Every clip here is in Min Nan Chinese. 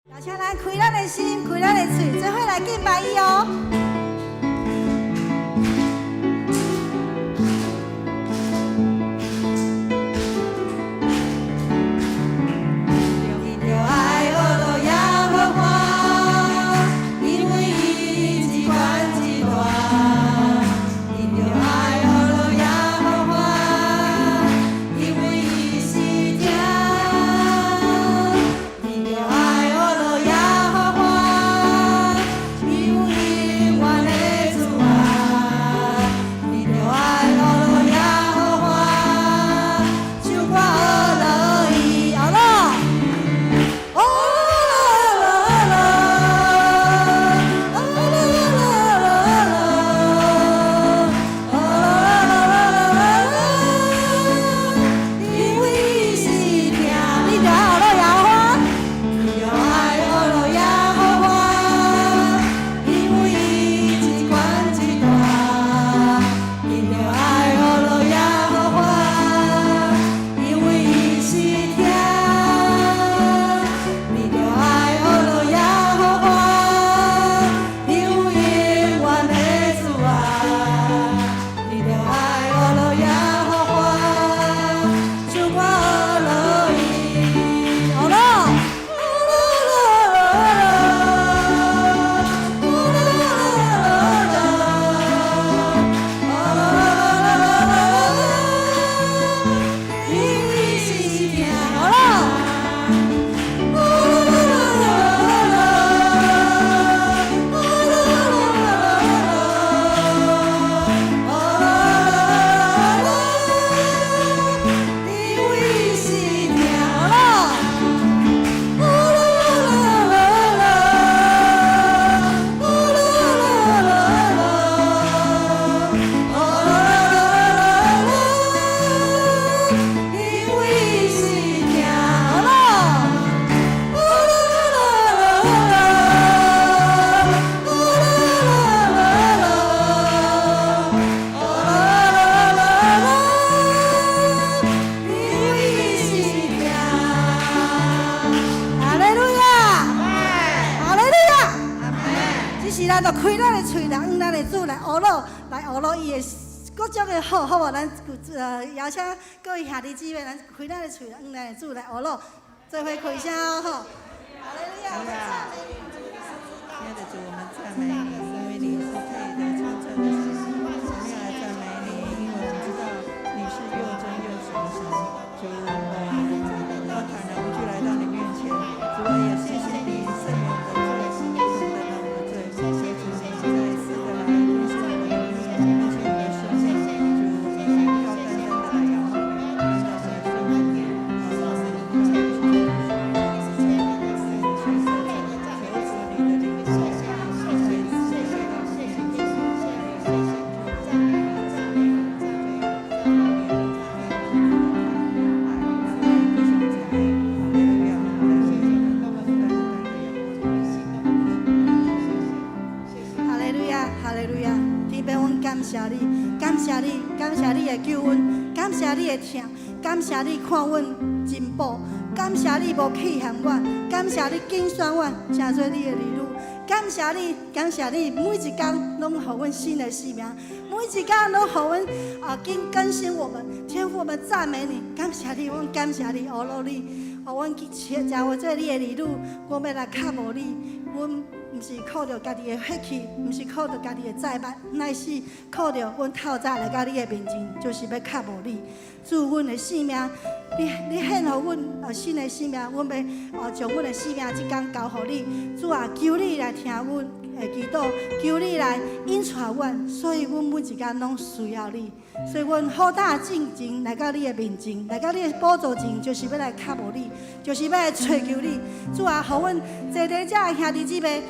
邀請咱開咱的心，開咱的喙，做伙來敬拜伊哦。哈利路亞，哈利路亞，這時咱就開咱的喙來，向咱的主來呵咾，來呵咾伊的各種的好，好無？咱邀請各位兄弟姊妹，咱開咱的喙，向咱的主來呵咾，做伙開聲哦，吼！哈利路亞，親愛的主，我們讚美你，因為你是配得稱讚的神。我們要來讚美你，因為我們知道你是又真又實的神。主，我們要坦然無懼來到你面前。主啊，也謝謝你赦免我們的罪，承擔我們的罪。求主你再一次的來更新我們的靈，更新我們的生命。主，我們要單單的來仰望你，來到你的聖所。求主你的靈再一次的來到我們面前，弟兄姊妹，哈利路亞，哈利路亞，哈利路亞！天父，阮感謝你，感謝你，感謝你的救恩，感謝你的疼，感謝你看阮真寶，感謝你無棄嫌阮，感謝你揀選阮，成做你的兒女。感謝你，感謝你，每一工攏予阮新的生命，每一工攏予阮啊，更新我們。天父，我們讚美你，感謝你，阮感謝你，呵咾你，予阮去成為做你的兒女，我欲來靠慕你，阮毋是靠著家己的血氣，毋是靠著家己的載物，乃是靠著阮透早來到你的面前，就是欲靠慕你。主，阮的生命，你獻予阮新的生命，阮欲將阮的生命這工交予你。主啊，求你來聽阮的祈禱，求你來引帶阮，所以阮每一工攏需要你。所以阮好膽進前來到你的面前，來到你的寶座前，就是欲來靠慕你，就是欲來揣求你。主啊，予阮坐佇遮的兄弟姊妹，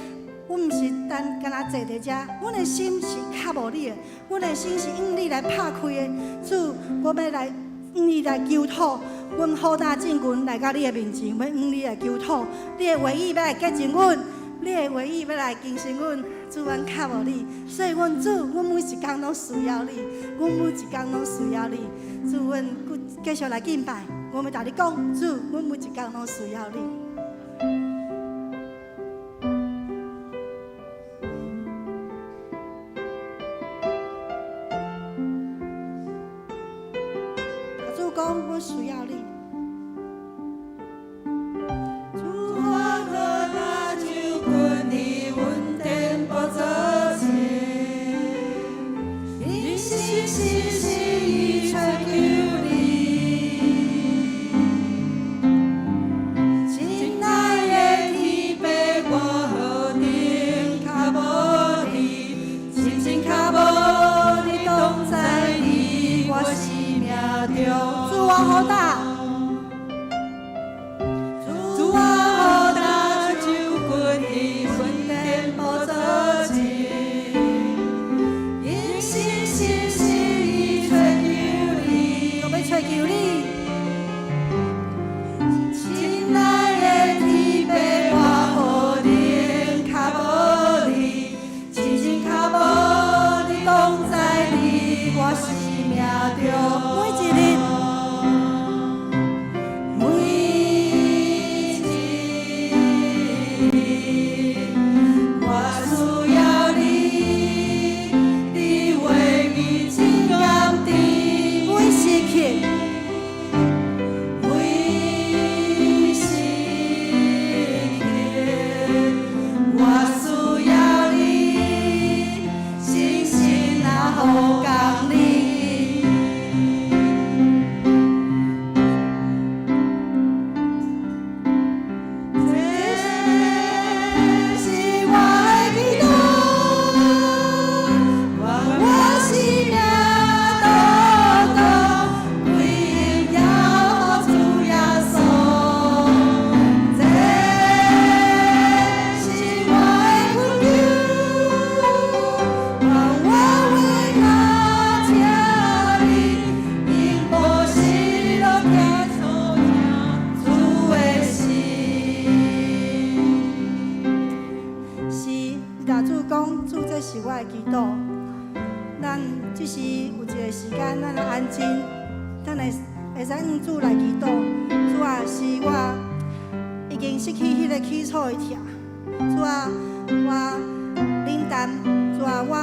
阮毋是單干焦坐佇遮，阮的心是靠慕你的，阮的心是向你來拍開的。主，我欲來向你來求討，阮好膽進軍來到你的面前，欲向你來求討，你的話語欲來潔淨阮，你的話語欲來更新阮。主，阮靠慕你，所以阮主，阮每一工攏需要你，阮每一工攏需要你。主，阮繼續來敬拜，我欲共你講，主，阮每一工攏需要你。祈禱。咱這時有一个時間，咱來安靜，咱會會使向主來祈禱。主啊，是我已經失去彼个起初的疼。主啊，我冷淡。主啊，我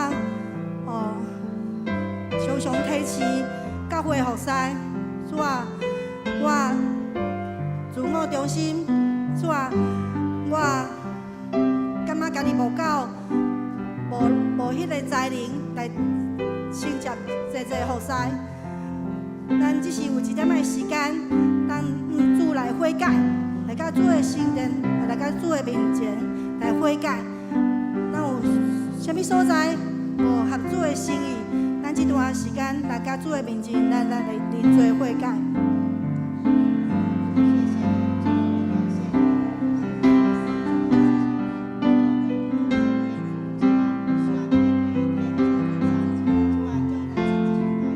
常常推辭教會服侍。主啊，我自我中心。主啊，我感覺家己無夠，無彼个才能來承接這濟服侍。咱只是有一點仔時間，咱向主來悔改，來到主的聖殿，來到主的面前來悔改。咱有啥物所在無合主的心意，咱這段時間來到主的面前，咱來認罪悔改。謝謝主，感謝你，主啊，需要你每一天主啊，叫我自己來。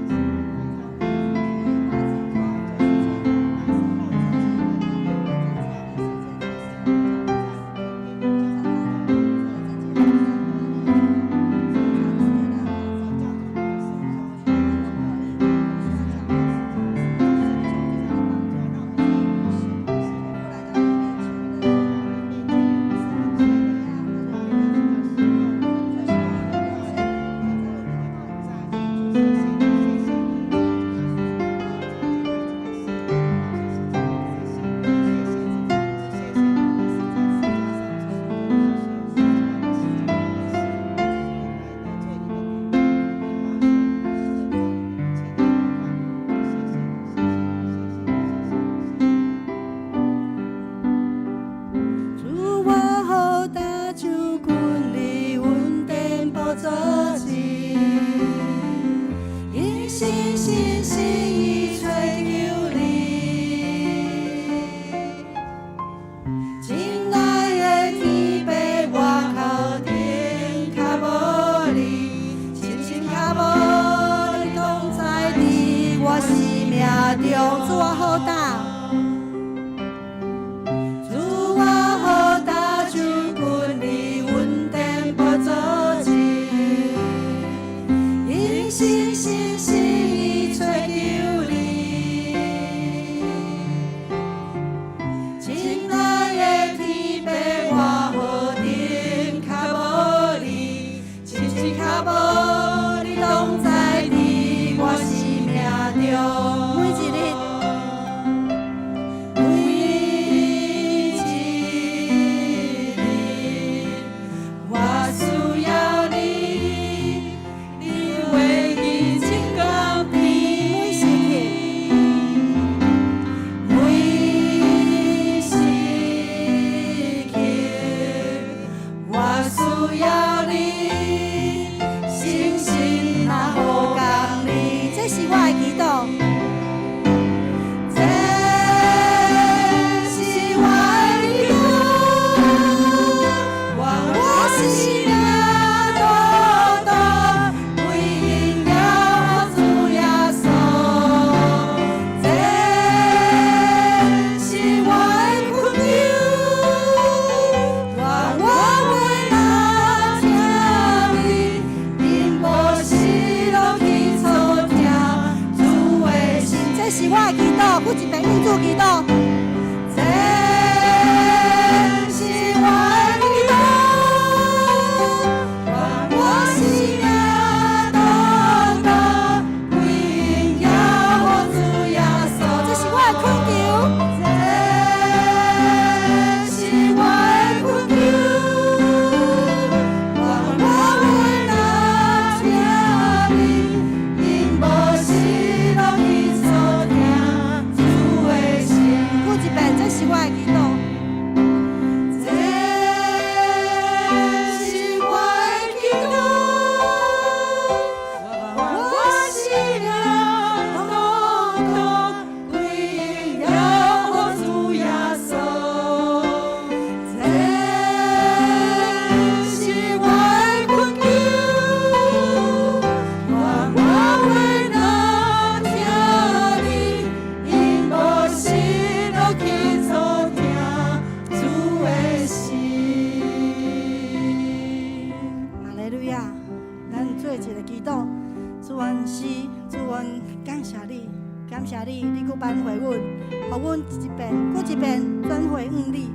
挽回阮，予阮一遍閣一遍轉回向你。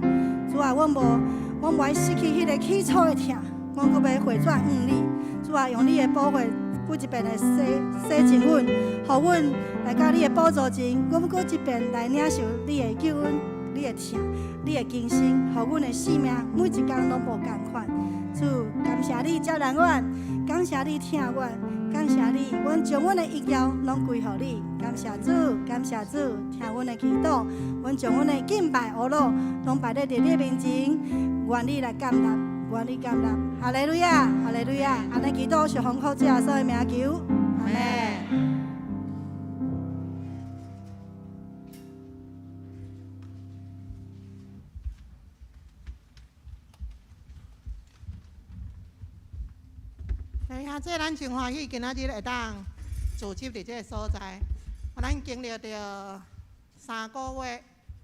主啊，阮無，阮無愛失去彼个起初的疼，阮閣欲回轉向你。主啊，用你的寶血，閣一遍來洗洗淨阮，予阮來到你的寶座前，阮閣一遍來領受你的救恩、你的疼、你的更新，予阮的生命每一工攏無仝款。主，感謝你接納阮，感謝你疼阮，感謝你，阮將阮的榮耀攏歸予你。感謝主，感謝主，聽阮的祈禱，阮將阮的敬拜、阿羅攏擺佇你的面前，願你來接納，願你接納。哈利路亞，哈利路亞，按呢祈禱是奉靠主耶穌的名求，阿們。哎呀，這咱真歡喜，今仔日會當聚集佇這个所在。咱經歷著3個月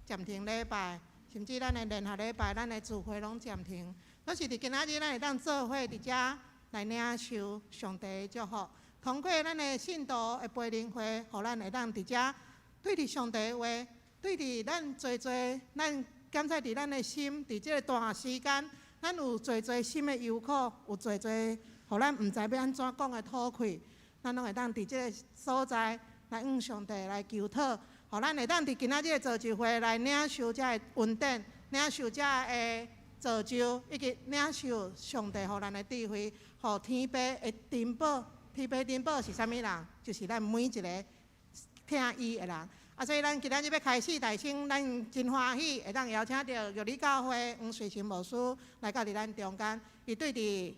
暫停禮拜，甚至咱的聯合禮拜、咱的聚會攏暫停。可是佇今仔日，咱會當做伙佇遮來領受上帝的祝福。通過咱的信徒的培靈會，予咱會當佇遮對佇上帝的話，對佇咱濟濟，咱檢查佇咱的心，佇這个段時間，咱有濟濟心的憂苦，有濟濟。予咱毋知欲按怎講的討氣，咱攏會當佇這个所在來向上帝來求討，予咱會當佇今仔日的造就會來領受這个恩典，領受這个造就，以及領受上帝予咱的智慧，予天父的珍寶。天父珍寶是啥物人？就是咱每一个疼伊的人。啊，所以咱今仔日欲開始，大先咱真歡喜會當邀請著玉里教會黃瑞琴牧師來到佇咱中間，伊對佇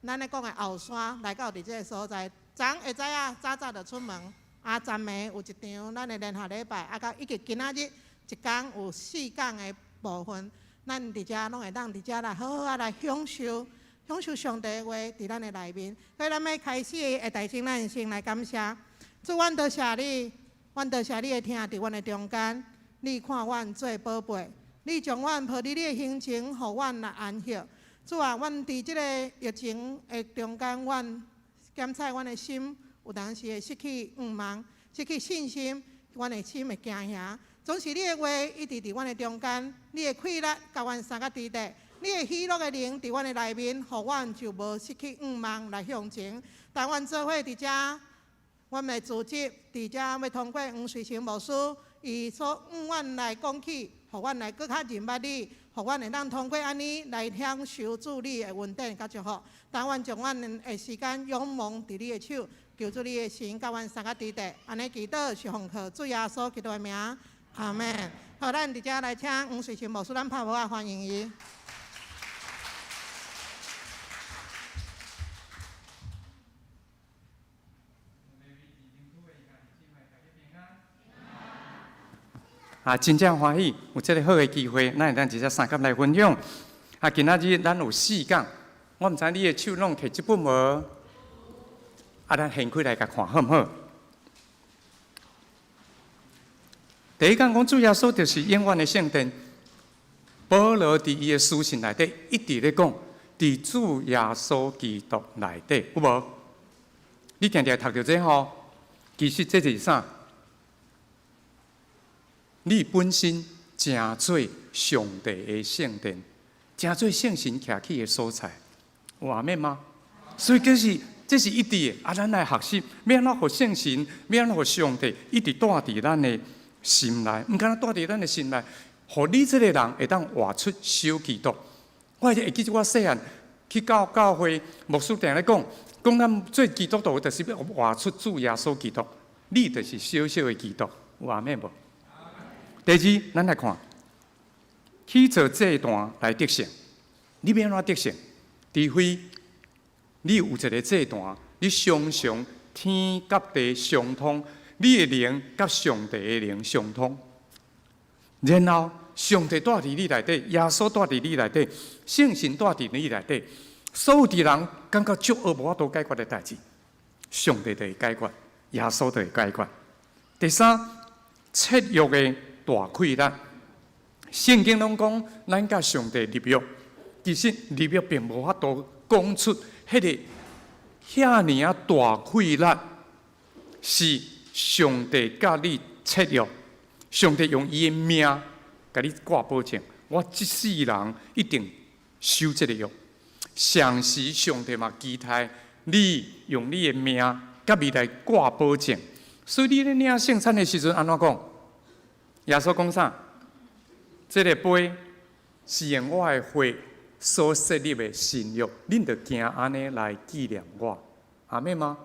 咱咧講的後山來到佇這个所在，昨昏會知影早早就出門，啊，昨暝有一場咱的聯合禮拜，啊，佮以及今仔日一工有四講的部分，咱佇遮攏會當佇遮來好好仔來享受，享受上帝的話佇咱的內面。所以咱欲開始的代先，咱先來感謝主，阮多謝你，阮多謝你的疼佇阮的中間，你看阮做寶貝，你將阮抱佇你的胸前，予阮來安息。主啊，阮佇這个疫情的中間，阮檢查阮的心，有當時會失去盼望，失去信心，阮的心會驚嚇。總是你的話一直佇阮的中間，你的氣力佮阮相佮佇咧，你的喜樂的靈佇阮的內面，予阮就無失去盼望來向前。當阮做伙佇遮，阮的組織佇遮欲通過黃瑞成牧師，伊所向阮來講起，予阮來閣較認捌你，予阮會當通過按呢來享受主你的恩典佮祝福。當阮將阮的時間仰望佇你的手，求主你的神佮阮相佮佇咧，按呢祈禱是奉靠主耶穌基督的名，阿們。好，咱佇遮來請黃瑞成牧師，咱拍鼓仔歡迎伊。啊，真正歡喜有這个好的機會，咱會當佇遮相佮來分享。啊，今仔日咱有四講，我毋知你的手攏提這本無？啊，咱掀開來共看好毋好？第一講講主耶穌就是永遠的聖殿。保羅佇伊的書信內底一直咧講，佇主耶穌基督內底有無？你定定讀著這吼，其實這是啥？你本身成做上帝的聖殿，成做聖神徛起的所在，有阿們嗎？所以這是一直的，啊，咱來學習，欲按怎予聖神，欲按怎予上帝一直住佇咱的心內，毋干焦住佇咱的心內，予你這个人會當活出小基督。我會記得我細漢去到教會，牧師定咧講，講咱做基督徒就是欲活出主耶穌基督，你就是小小的基督，有阿們無？第二，咱來看，去做祭壇來得勝。你欲按怎得勝？除非你有一个祭壇，你常常天佮地相通，你的靈佮上帝的靈相通。然後上帝住佇你內底，耶穌住佇你內底，聖神住佇你內底，所有的人感覺足惡無法度解決的代誌，上帝就會解決，耶穌就會解決。第三，切約的大氣力，聖經攏講咱佮上帝立約，其實立約並無法度講出彼个遐爾仔大氣力，是上帝佮你契約，上帝用伊的命共你掛保證，我這世人一定守這个約。同時，上帝嘛期待你用你的命佮伊來掛保證。所以你咧領聖餐的時陣，按怎講？耶穌講啥？這个杯是用我的血所設立的新約，恁著行按呢來紀念我。阿們嗎？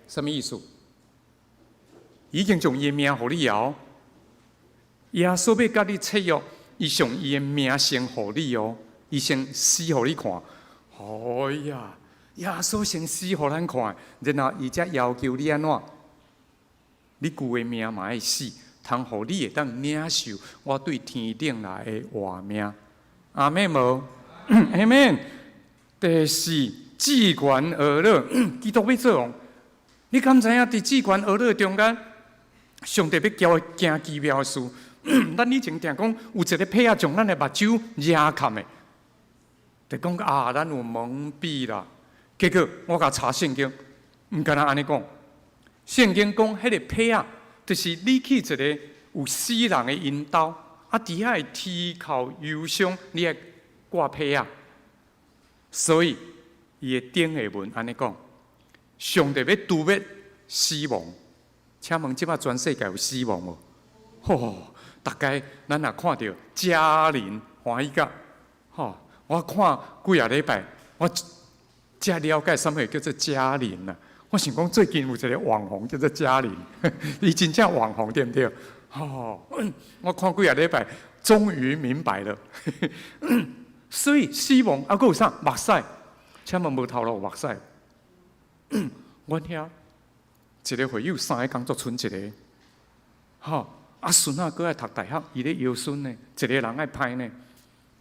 啥物意思？已經將伊的命予你哦。耶穌欲佮你契約，伊上伊的命先予你哦，伊先死予你看。哎呀，耶穌先死予咱看，然後伊才要求你按怎？你舊的命嘛愛死，通予你會當領受我對天頂來的活命。阿們無？阿們。第四，至懸軛樂，基督欲做王。你敢知影？佇至懸軛樂中間，上帝欲交行奇妙的事。咱以前定講有一个被仔將咱的目睭遮蓋的，就講啊，咱有蒙蔽啦。結果我共查聖經，毋敢若按呢講。聖經講，彼个被仔，就是你去一个有死人的𪜶兜，啊，佇遐會啼哭憂傷，你愛掛被仔。所以，伊的頂下文按呢講，上帝欲誅滅死亡。請問這擺全世界有死亡無？吼，逐家咱若看著家人歡喜甲，吼，我看幾仔禮拜，我才了解啥物叫做嘉玲啊。我想講最近有一个網紅叫做嘉玲，伊真正網紅對毋對？吼，我看幾仔禮拜，終於明白了。所以死亡啊，閣有啥？目屎，請問無頭路目屎。阮遐一个會友三个工作賰一个，吼，啊孫仔閣愛讀大學，伊咧搖孫呢，一个人愛歹呢，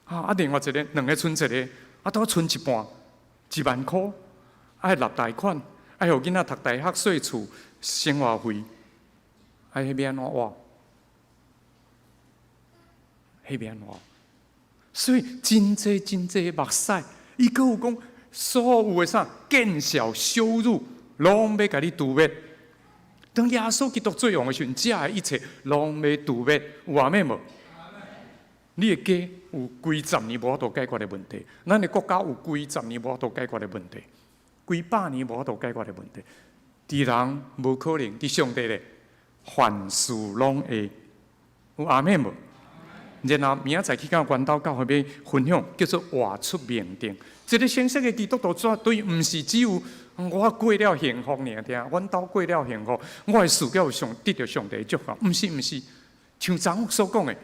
啊，另外一个兩个賰一个，啊，拄賰一半，1萬箍，愛納貸款，愛予囡仔讀大學、稅厝、生活費，啊，彼欲按怎活？彼欲按怎活？所以真濟真濟目屎，伊閣有講所有的啥見笑羞辱，攏欲共你除滅。當耶穌基督做王的時陣，這一切攏欲除滅，有阿們無？你的家有幾十年無法度解決的問題，咱的國家有幾十年無法度解決的問題，幾百年無法度解決的問題。佇人無可能，佇上帝咧，凡事攏會有阿們無？然後明仔載去到關島教會欲分享，叫做活出命定。這个形式的基督徒絕對毋是只有我過了幸福爾爾，阮兜過了幸福，我的事業有上得著上帝的祝福，毋是毋是。像昨所講的，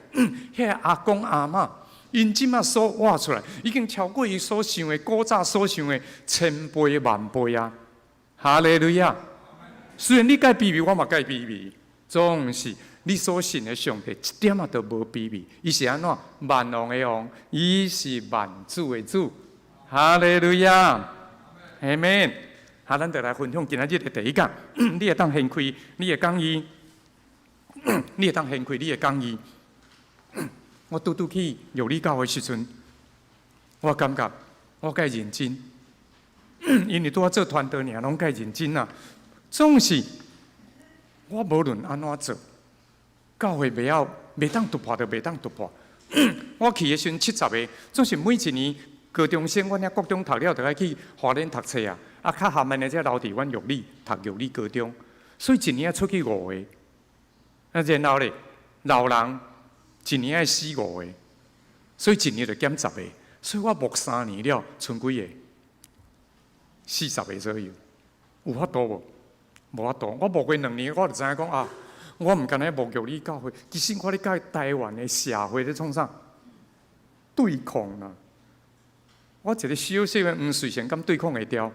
彼个阿公阿嬤，𪜶這馬所活出來，已經超過伊所想的古早所想的千倍萬倍啊！哈利路亞！雖然你較卑微，我嘛較卑微，總是你所信的上帝一點仔都無卑微。伊是按怎？萬王的王，伊是萬主的主。哈利路亞！阿們。啊，咱就來分享今仔日的第一講。你會當掀開你的講義，你會當掀開你的講義。我拄拄去藥理教會時陣，我感覺我較認真，因為拄仔做傳道爾，攏較認真啊。總是我無論按怎做，教會袂曉袂當突破就袂當突破。我去的時陣70個，總是每一年高中生，阮遐國中讀了，就愛去花蓮讀冊啊。啊，較下面的才留佇阮玉里讀玉里高中，所以一年愛出去五個。啊，然後咧，老人一年愛死五個，所以一年就減十個。所以我牧3年了，賰幾个？40個左右，有法度無？無法度。我牧過2年，我就知影講啊，我毋干焦牧玉里教會，其實我咧佮台灣的社會咧創啥？對抗啦！我一个小小的黃瑞賢，敢對抗會牢？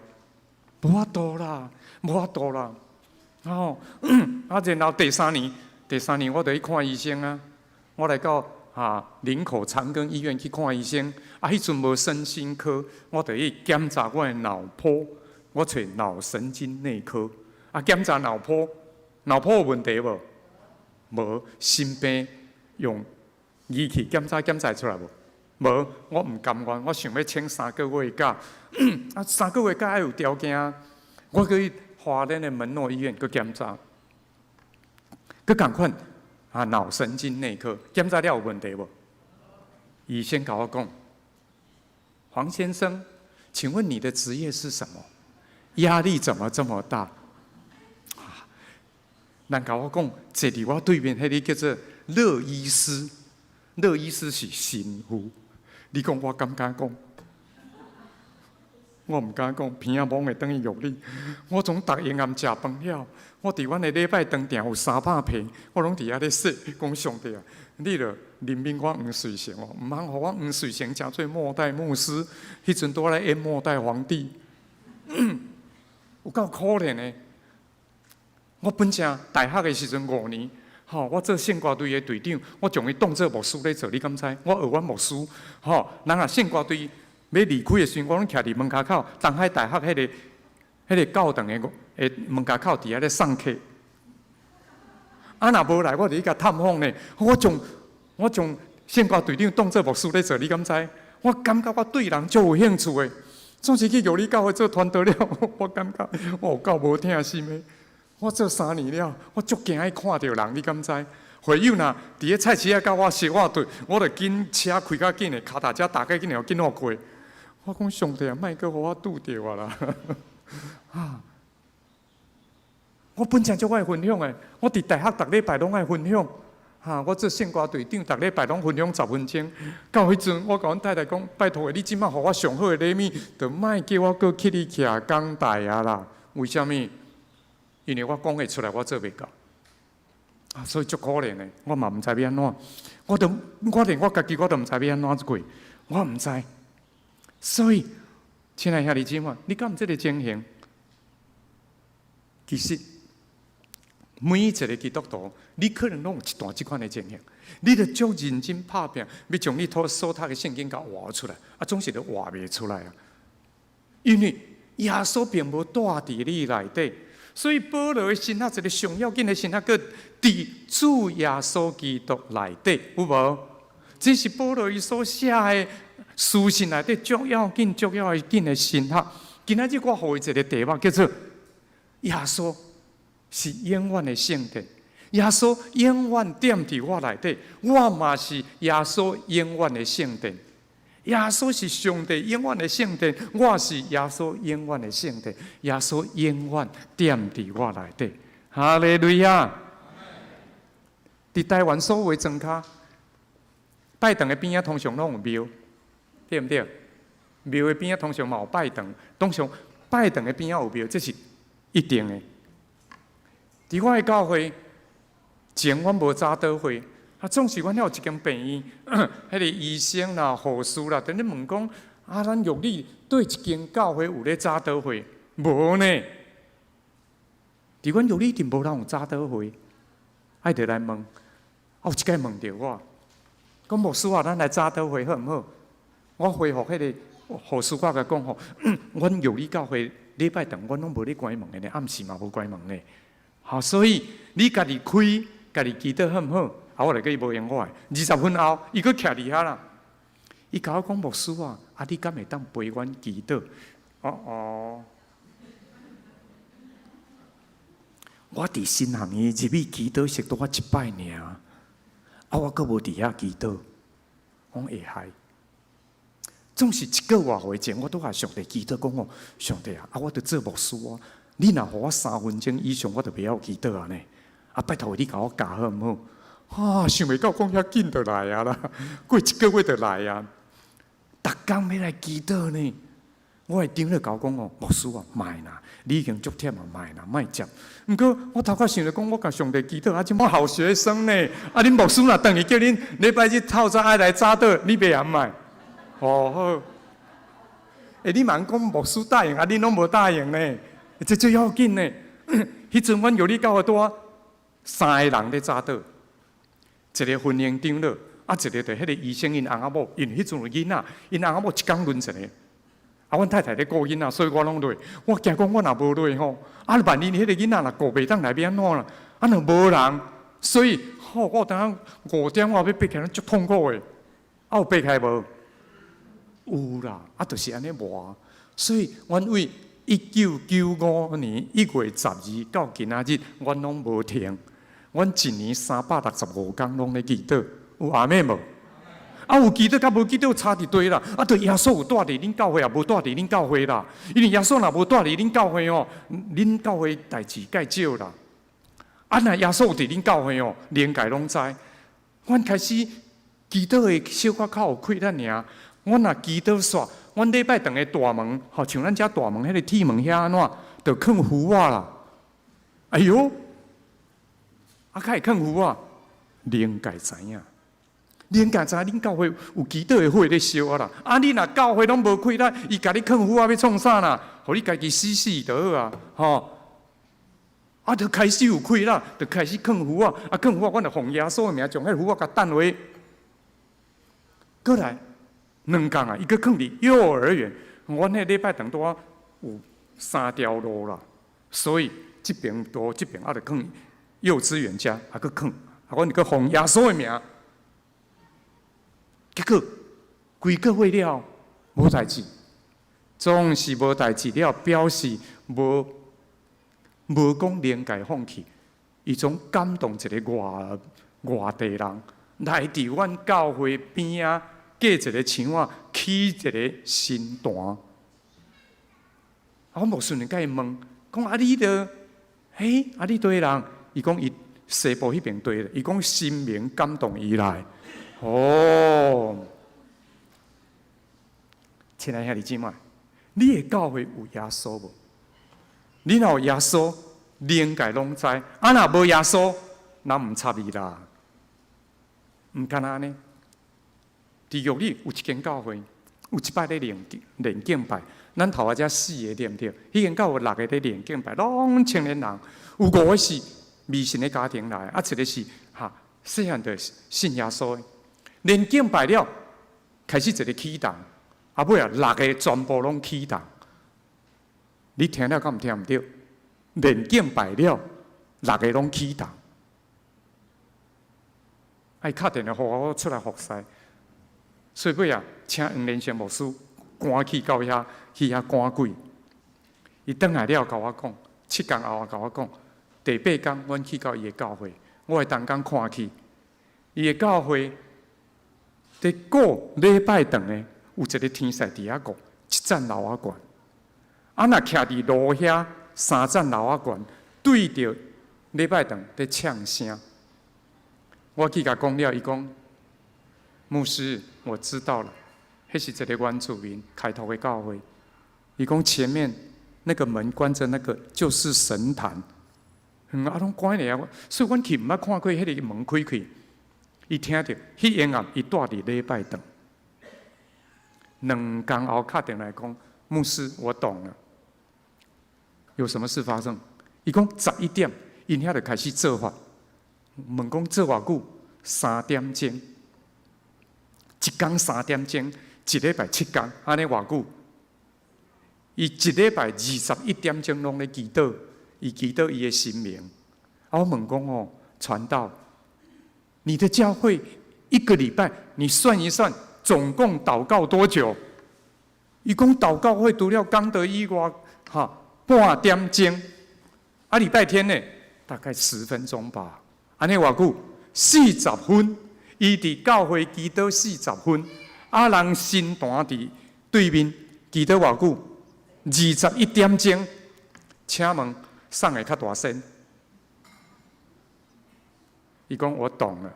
無法度啦，無法度啦。哦，啊，然後第三年，第三年我就去看醫生啊。我來到啊林口長庚醫院去看醫生。啊，彼陣無身心科，我就去檢查我的腦波。我揣腦神經內科。啊，檢查腦波，腦波有問題無？無，心病用儀器檢查檢查出來無？無，我毋甘願，我想欲請三個月假。啊，三個月假愛有條件啊。我去花蓮的門諾醫院去檢查，閣仝款啊，腦神經內科檢查了有問題無？醫生共我講，黃先生，請問你的職業是什麼？壓力怎麼這麼大？啊，人共我講，坐佇我對面彼个叫做樂醫師，樂醫師是神父。你講我敢毋敢講？我毋敢講，鼻仔摸會轉去玉里。我總逐下暗食飯了，我佇阮的禮拜堂埕有300坪，我攏佇遐咧說，講上帝啊，你著憐憫我黃瑞成哦，毋通予我黃瑞成成做末代牧師。彼陣拄仔咧演末代皇帝，有夠可憐的。我本正大學的時陣5年，吼，我做聖歌隊的隊長，我將伊當做牧師咧做，你敢知？我學阮牧師，吼，人啊聖歌隊欲離開的時陣，我攏徛佇門跤口，東海大學彼個教堂的門跤口佇遐咧送客。啊，若無來，我就去共探訪呢。我將聖歌隊長當做牧師咧做，你敢知？我感覺我對人足有興趣的。總是去玉里教會做傳道了，我感覺我有夠無疼心的。我做3年了，我足驚愛看著人，你敢知？會友若佇咧菜市仔佮我相倚對，我就緊車開較緊的，跤踏車踏較緊的，緊予過。我講上帝啊，莫閣予我拄著啊啦！啊！我本正足愛分享的，我佇大學逐禮拜攏愛分享。哈！我做聖歌隊長，逐禮拜攏分享10分鐘。到彼陣，我共阮太太講：拜託的，你這擺予我上好的禮物，就莫叫我閣起去徛講台啊啦！為啥物？因為我講會出來，我做袂到。啊，所以足可憐的，我嘛毋知欲按怎。我都我連我家己我都毋知欲按怎過，我毋知。所以，親愛兄弟姊妹，你敢有這个情形？其實，每一個基督徒，你可能攏有一段這款的情形。你著足認真拍拚，欲將你所讀的聖經共活出來，啊，總是都活袂出來啊。因為耶穌並無住佇你內底，所以保羅的神學一個上要緊的神學，叫佇主耶穌基督內底，有無？這是保羅伊所寫的書信內底足要緊、足要緊的神學。今仔日我予伊一個題目，叫做耶穌是永遠的聖殿，耶穌永遠踮佇我內底，我嘛是耶穌永遠的聖殿。耶穌是上帝永遠的聖殿，我是耶穌永遠的聖殿。耶穌永遠踮佇我內底。哈利路亞！佇台灣所有的莊跤，拜堂的邊仔通常攏有廟，對毋對？廟的邊仔通常嘛有拜堂，通常拜堂的邊仔有廟，這是一定的。佇我的教會，前阮無早禱會，啊，總是阮遐有一間病院，彼个醫生啦、護士啦，佇咧問講：啊，咱玉里佗一間教會有咧早禱會？無呢？佇阮玉里一定無人有早禱會，愛著來問，啊，有一擺問著我，講牧師啊，咱來早禱會好毋好？我回覆彼个護士，我共講吼，阮玉里教會禮拜堂，阮攏無咧關門的呢，暗時嘛無關門呢。好，所以你家己開，家己祈禱好毋好？啊，我來叫伊無應我的。20分後，伊閣徛佇遐啦。伊共我講牧師啊，啊，你敢會當陪阮祈禱？哦哦，我佇神學院入去祈禱是拄仔一擺爾，啊，我閣無佇遐祈禱，我講會害。總是一個外月前，我拄共上帝祈禱講哦，上帝啊，啊，我著做牧師啊。你若予我3分鐘以上，我就袂曉祈禱啊呢！啊，拜託你共我教好毋好？啊，想袂到講遐緊就來啊啦！過一個月就來啊！逐工欲來祈禱呢。我的長老共我講哦，牧師啊，莫啦，你已經足忝啊，莫啦，莫接。毋過我頭殼想著講，我共上帝祈禱啊，這麼好學生呢。啊，恁牧師若轉去叫恁禮拜日透早愛來早禱，你欲還莫？哦好。欸，你茫講牧師答應啊，恁攏無答應呢？這最要緊呢。彼陣阮玉里教會拄仔三个人咧早禱，一个婚姻長老，啊，一个就彼个醫生𪜶翁仔某，因為彼陣有囡仔，𪜶翁仔某一工輪一个。啊，阮太太咧顧囡仔，所以我攏落。我驚講我若無落吼，啊，萬一彼个囡仔若顧袂當來，欲按怎啦？啊，若無人，所以吼，我有當5點我欲爬起來，足痛苦的。啊，有爬起來無？有啦，啊，就是按呢磨。所以，阮為1995年1月12到今仔日，阮攏無停。阮一年365工攏咧祈禱，有阿們無？啊，有祈禱佮無祈禱差佇佗啦。啊，著耶穌有蹛佇恁教會，也無蹛佇恁教會啦。因為耶穌若無蹛佇恁教會哦，恁教會代誌蓋少啦。啊，若耶穌有佇恁教會哦，靈界攏知。阮開始祈禱的小可較有氣力爾。阮若祈禱煞，阮禮拜堂的大門，吼，像咱遮大門彼個鐵門遐按怎，就囥符仔啦。哎喲，啊，較會囥符仔，靈界知影，靈界知影恁教會有祈禱的火咧燒啊啦。啊，你若教會攏無氣力，伊共你囥符仔欲創啥啦？予你家己死死就好啊，吼。啊，就開始有氣力，就開始囥符仔，啊，囥符仔，阮就奉耶穌的名，將彼符仔共擲落。閣來2工啊，伊閣囥佇幼兒園。阮彼禮拜堂拄仔有三條路啦，所以這邊多，這邊啊，就囥幼稚園遮，啊，閣囥，啊，阮就閣奉耶穌的名。結果規個月了無代誌，總是無代誌了，表示無無講靈界放棄，伊總感動一个外外地人來佇阮教會邊仔蓋一个牆仔，起一个神壇。啊，我牧師就共伊問，講啊，你著，嘿，啊你佗人？伊講伊西部彼邊對，伊講神明感動伊來。哦，親愛兄弟姊妹，你的教會有耶穌無？你若有耶穌，靈界攏知；啊，若無耶穌，咱毋插伊啦。毋敢若按呢。佇玉里有一間教會，有一擺咧練練敬拜，咱頭仔遮四个對毋對？彼間教會六个咧練敬拜，攏青年人，有五个是迷信的家庭來，啊，一个是哈細漢就信耶穌的。練敬拜了，開始一个起動，啊尾啊六个全部攏起動。你聽了敢毋聽毋著？練敬拜了，六个攏起動。啊，伊敲電話予我出來服侍，所以尾啊，請黃連勝牧師趕去到遐去遐趕鬼。伊轉來了，共我講，7工後啊，共我講，第八工阮去到伊的教會，我會當講看去，伊的教會佇顧禮拜堂的有一个天使佇遐顧，一層樓仔懸。啊，若徛佇路遐三層樓仔懸，對著禮拜堂佇唱聲。我去共講了，伊講，牧師，我知道了，彼是一个原住民開拓的教會。伊講前面那個門關著那個就是神壇，嗯，啊，攏關咧啊，所以阮去毋捌看過彼个門開開。伊聽著，彼下暗伊蹛佇禮拜堂。2工後敲電話講，牧師，我懂了。有什麼事發生？伊講11點，𪜶遐就開始做法。問講做偌久？3點鐘，一工3點鐘，一禮拜7工，按呢偌久？伊一禮拜21點鐘攏咧祈禱，伊祈禱伊的神明。啊，我問講哦，傳道，你的教會一個禮拜，你算一算，總共禱告多久？伊講禱告會除了講道以外，哈，半點鐘。啊，禮拜天呢，大概10分鐘吧。按呢偌久？40分。伊佇教會祈禱四十分，啊，人神壇佇對面祈禱偌久？21點鐘。請問啥會較大聲？伊講我懂了。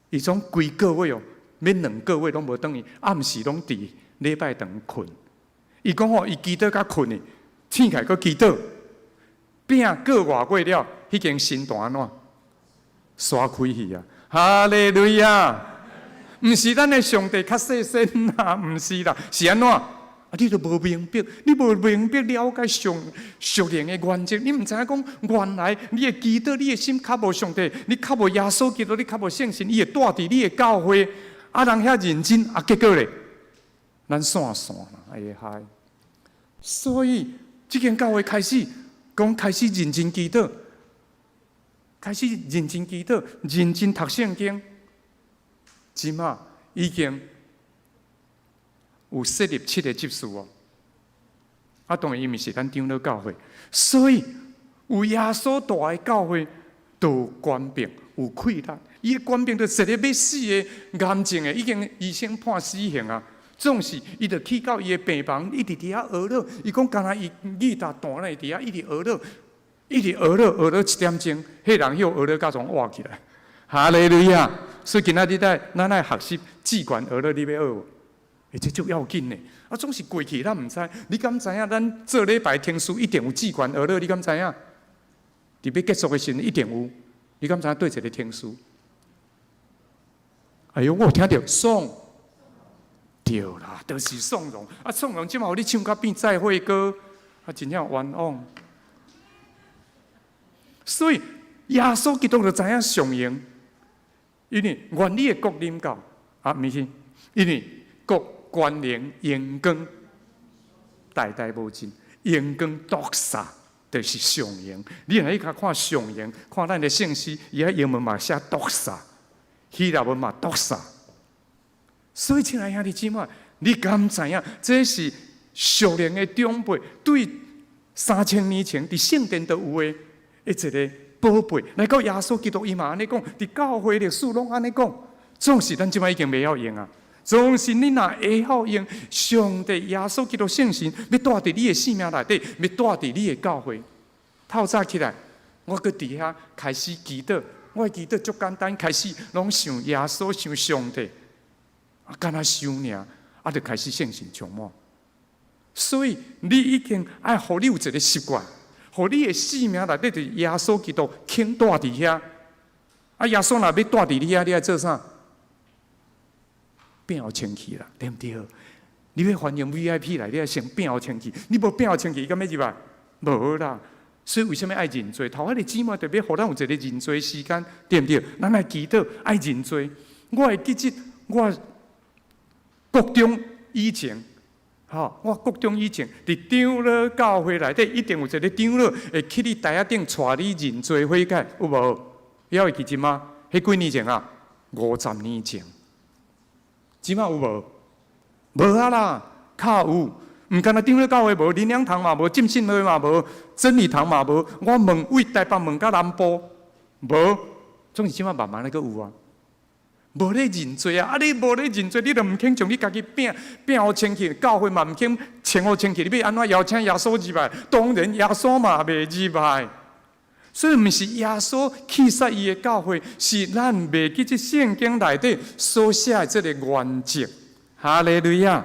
伊總規個月哦，免2個月攏無轉去，暗時攏佇禮拜堂睏。伊講吼，伊祈禱甲睏呢，醒起來閣祈禱。拚過外月了，彼間神壇按怎？刷開去啊！哈利路亞！毋是咱的上帝較細聲啦，毋是啦，是按怎？啊，你都無明白，你無明白了解上屬靈的原則，你毋知影講原來你的祈禱，你的心較無上帝，你較無耶穌基督，你較無聖神，伊會蹛佇你的教會，啊，人遐認真，啊，結果咧，咱散散啦，會害。所以，這間教會開始講開始認真祈禱，開始認真祈禱，認真讀聖經，這馬已經有設立七個執事哦。啊，當然伊毋是咱長老教會，所以有耶穌蹛的教會，得冠病，有氣力。伊的冠病就一个欲死的癌症的，已經醫生判死刑啊。總是伊就去到伊的病房，一直佇遐哀禱。伊講，敢若伊吉他彈咧，佇遐一直哀禱，一直哀禱，哀禱一點鐘，彼人歇哀禱甲從活起來。哈利路亞！所以今仔日在咱愛學習至懸哀禱，你欲學無？欸，這足要緊的。啊，總是過去咱毋知，你敢知影？咱做禮拜聽書一定有至懸哀禱，你敢知影？佇欲結束的時陣一定有，你敢知影佗一個聽書？哎喲，我有聽著宋，對啦，就是宋榮。啊，宋榮這馬予你唱甲變再會歌，啊，真正冤枉。所以耶穌基督就知影上榮，因為願你的國臨到，啊，毋是，因為國權能榮光代代無盡，榮光 δόξα 就是上榮。你若去較看上榮，看咱的聖詩，伊遐英文嘛寫 δόξα，希臘文嘛 δόξα。所以，親愛兄弟姊妹，你敢知影？這是屬靈的長輩對3000年前佇聖殿都有的一個寶貝。來到耶穌基督，伊嘛按呢講，佇教會歷史攏按呢講。總是咱這擺已經袂曉用啊！總是你若會曉用，上帝耶穌基督聖神欲蹛佇你的生命內底，欲蹛佇你的教會。透早起來，我閣佇遐開始祈禱，我的祈禱足簡單，開始攏想耶穌，想上帝。啊，敢若想爾，啊，就開始聖神充滿。所以你已經愛予你有一個習慣，予你的生命內底，就是耶穌基督肯蹛佇遐。啊，耶穌若欲蹛佇你遐，你愛做啥？摒予清氣啦，對毋對？你欲歡迎 VIP 來，你愛先摒予清氣。你無摒予清氣，伊敢欲入來？無啦。所以為啥物愛認罪？頭彼个姊妹特別予咱有一個認罪時間，對毋對？咱來祈禱愛認罪。我會記得我國中以前，吼，我國中以前佇長老教會內底，一定有一個長老會去你台仔頂帶你認罪悔改，有無？你還會記得嗎？彼幾年前啊，50年前，這馬有無？無啊啦，較有。毋干焦長老教會無，靈糧堂嘛無，浸信會嘛無，真理堂嘛無。我問為台北問到南部，無，總是這馬慢慢咧閣有啊。無咧認罪啊！啊，你無咧認罪，你就毋肯將你家己摒摒予清氣，教會嘛毋肯清予清氣，你欲按怎邀請耶穌入來？當然耶穌嘛袂入來。所以毋是耶穌棄殺伊的教會，是咱袂記這聖經內底所寫的這個原則。哈利路亞，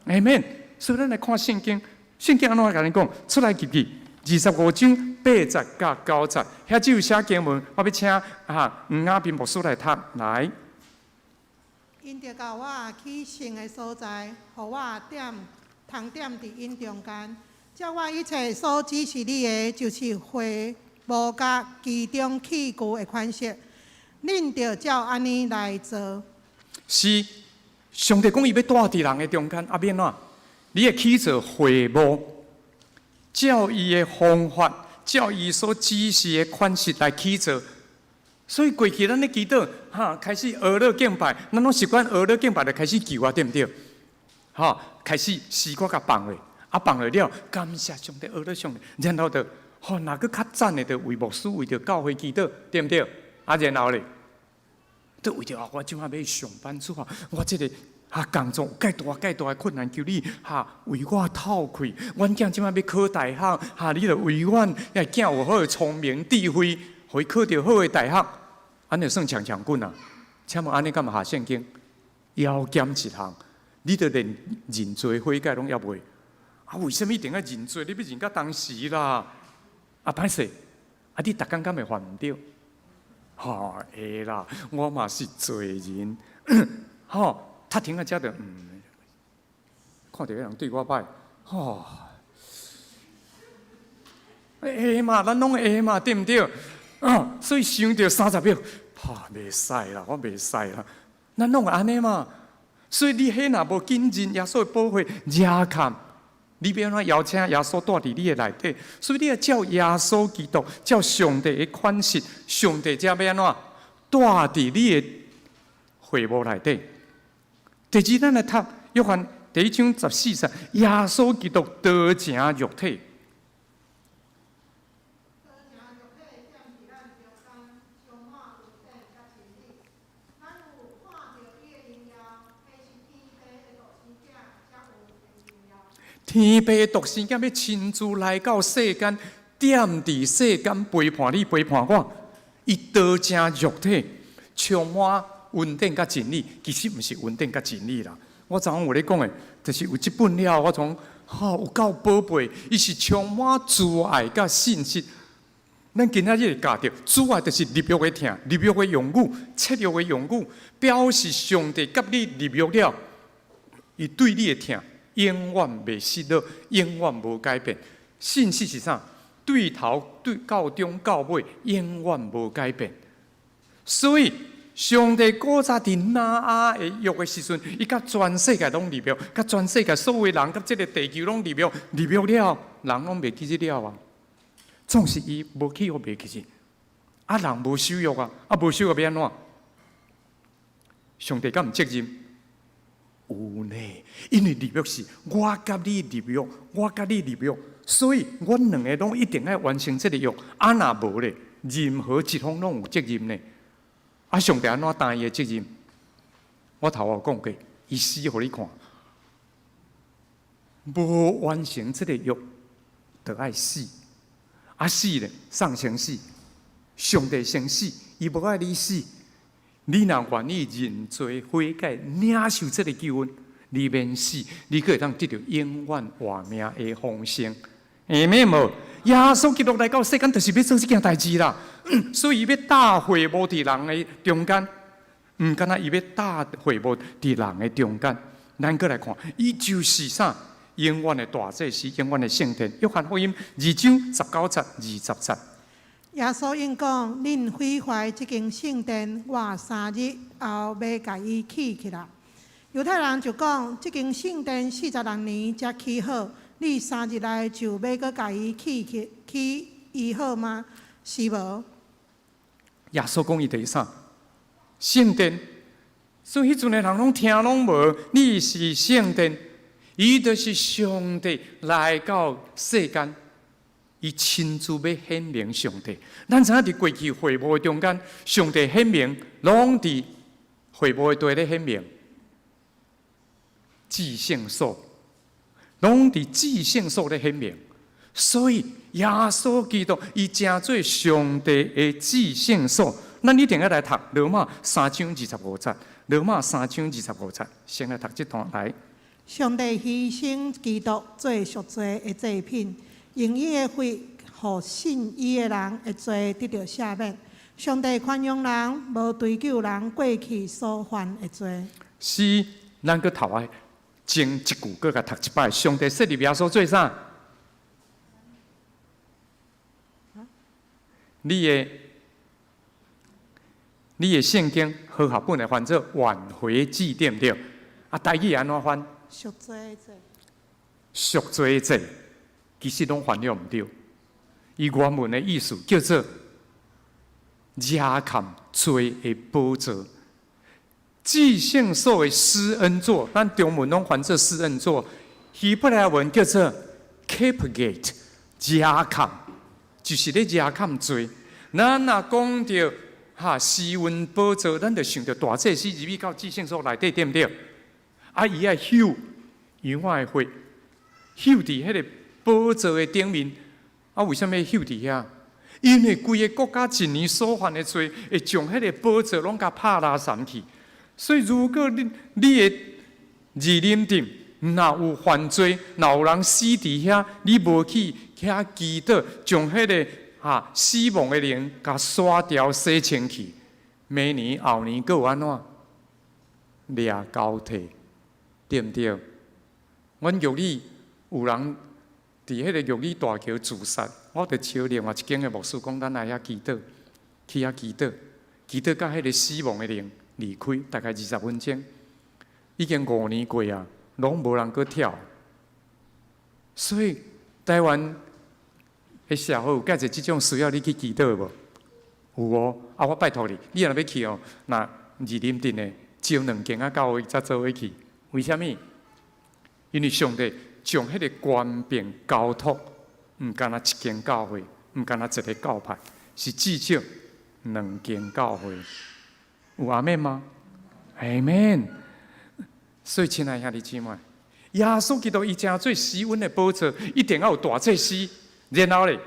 阿門。所以咱來看聖經，聖經按怎共你講？出埃及記25章8節佮9節，遐只有寫經文，我欲請啊吳亞斌牧師來讀來。𪜶著共我去聖的所在，予我踮通踮佇𪜶中間，照我一切所指示你的，就是會幕佮其中器具的款式，恁著照按呢來做。是上帝講伊欲蹛佇人的中間，啊欲按怎？你會起做會幕，照伊的方法，照伊所指示的款式來起做。所以過去咱咧祈禱，哈，開始哀禱敬拜，咱攏習慣哀禱敬拜就開始求啊，對毋對？哈，開始詩歌共放落，啊放落了，感謝上帝，哀禱上帝，然後就，吼，若閣較讚的，就為牧師為著教會祈禱，對毋對？啊，然後咧，就為著啊，我這馬欲上班主啊，我這個。啊，工作蓋大蓋大的困難，求你哈為我透開。阮囝這馬欲考大學，哈，你著為阮囝有好的聰明智慧，予伊考著好的大學，按呢算強強滾啊？請問按呢敢嘛合聖經？猶減一項，你著連認罪悔改攏猶未？啊，為啥物一定愛認罪？你欲認到當時啦？啊，歹勢，啊，你逐工敢會犯毋著？吼，會啦，我嘛是罪人，吼。他停在遮就，看著彼人對我歹，吼，會嘛，咱攏會嘛，對毋對？啊，所以想著30秒，哈，袂使啦，我袂使啦，咱攏會按呢嘛。所以你彼若無緊認耶穌的寶血，惹看，你欲按怎邀請耶穌蹛佇你的內底？所以你愛照耶穌基督，照上帝的款式，上帝才欲按怎蹛佇你的會幕內底。第二，咱來讀約翰第一章14節，耶穌基督道成肉體。道成肉體，踮佇咱中間，天父獨生囝欲親自來到世間，踮佇世間陪伴你，陪伴我。伊道成肉體，充滿恩典佮真理，其實毋是恩典佮真理啦。我昨昏有咧講的，就是有這本了，我從吼有夠寶貝，伊是充滿慈愛佮信實。咱今仔日會教著，慈愛就是立約的疼，立約的用語，契約的用語，表示上帝佮你立約了，伊對你的疼永遠袂失落，永遠無改變。信實是啥？對頭對到終到尾，永遠無改變。所以，上帝古早佇挪亞的約的時陣，伊佮全世界攏立約，佮全世界所有人，佮這個地球攏立約，立約了，人攏袂記得了啊。總是伊無去予袂記得，啊人無守約啊，啊無守約欲按怎？上帝敢毋責任？有呢，因為立約是我佮你立約，我佮你立約，所以阮兩个攏一定愛完成這個約。啊若無咧，任何一方攏有責任呢。啊，上帝按怎擔伊的責任？我頭有講過，伊死予你看，無完成這個約，就愛死。啊死咧，誰先死，上帝先死，伊無愛你死。你若願意認罪悔改，領受這個救恩，你免死，你閣會當得著永遠活命的豐盛。下面無？耶穌基督來到世間，就是欲做這件代誌啦。所以伊欲搭會幕佇人的中間，毋干焦伊欲搭會幕佇人的中間。咱閣來看，伊就是啥？永遠的大祭司，永遠的聖殿。約翰福音二章十九節、二十節。耶穌應講：恁毀壞這間聖殿，我3日後欲共伊起起來。猶太人就講：這間聖殿46年才起好，你3日內就欲閣共伊起起起伊好嗎？是無？耶穌講伊佇啥？聖殿。所以彼陣的人攏聽攏無，你是聖殿。伊就是上帝來到世間，伊親自欲顯明上帝。咱知影佇過去會幕的中間，上帝顯明攏佇會幕的地咧顯明，至聖所，攏佇至聖所咧顯明。所以耶穌基督伊成做上帝的至聖所，咱一定愛來讀羅馬三章二十五節，羅馬三章二十五節，先來讀這段來。上帝犧牲基督做贖罪的祭品，用伊的血，予信伊的人的罪得著赦免。上帝寬容人，無追究人過去所犯的罪。是，咱閣頭仔前一句，閣共讀一擺。上帝設立耶穌做啥？你的你的聖經和合本的翻做挽回祭，對毋對？啊，台語按怎翻？贖罪祭。贖罪祭，其實攏翻了毋對。伊原文的意思叫做遮蓋罪的寶座，至聖所的施恩座，咱中文攏翻做施恩座。希伯來文叫做 Cape 遮蓋，就是咧遮蓋罪。咱若講著哈施恩寶座，咱就想著大祭司入去到至聖所內底，對毋對？啊，伊愛搝羊仔的血，搝佇彼個寶座的頂面。啊，為啥物搝佇遐？因為規个國家一年所犯的罪，會將彼個寶座攏共拍拉散去。所以，如果你你的二林鎮若有犯罪，若有人死佇遐，你無去遐祈禱，將彼個哈死亡的靈共刷掉、洗清去，明年後年閣有按怎掠交替，對毋對？阮玉里有人佇彼个玉里大橋自殺，我就招另外一間的牧師講，咱來遐祈禱，去遐祈禱，祈禱甲彼个死亡的靈離開，大概20分鐘，已經5年過啊，攏無人閣跳。所以台灣的社會有蓋濟這種需要你去祈禱無？有哦，啊，我拜託你，你若欲去哦，若二林鎮的招兩間仔教會才做伙去。為啥物？因為上帝將彼個權柄交託，毋干焦一間教會，毋干焦一个教派，是至少兩間教會。有阿們嗎？阿們。所以，親愛兄弟姊妹，耶穌基督伊成做施恩的寶座，一定要有大祭司，然後咧，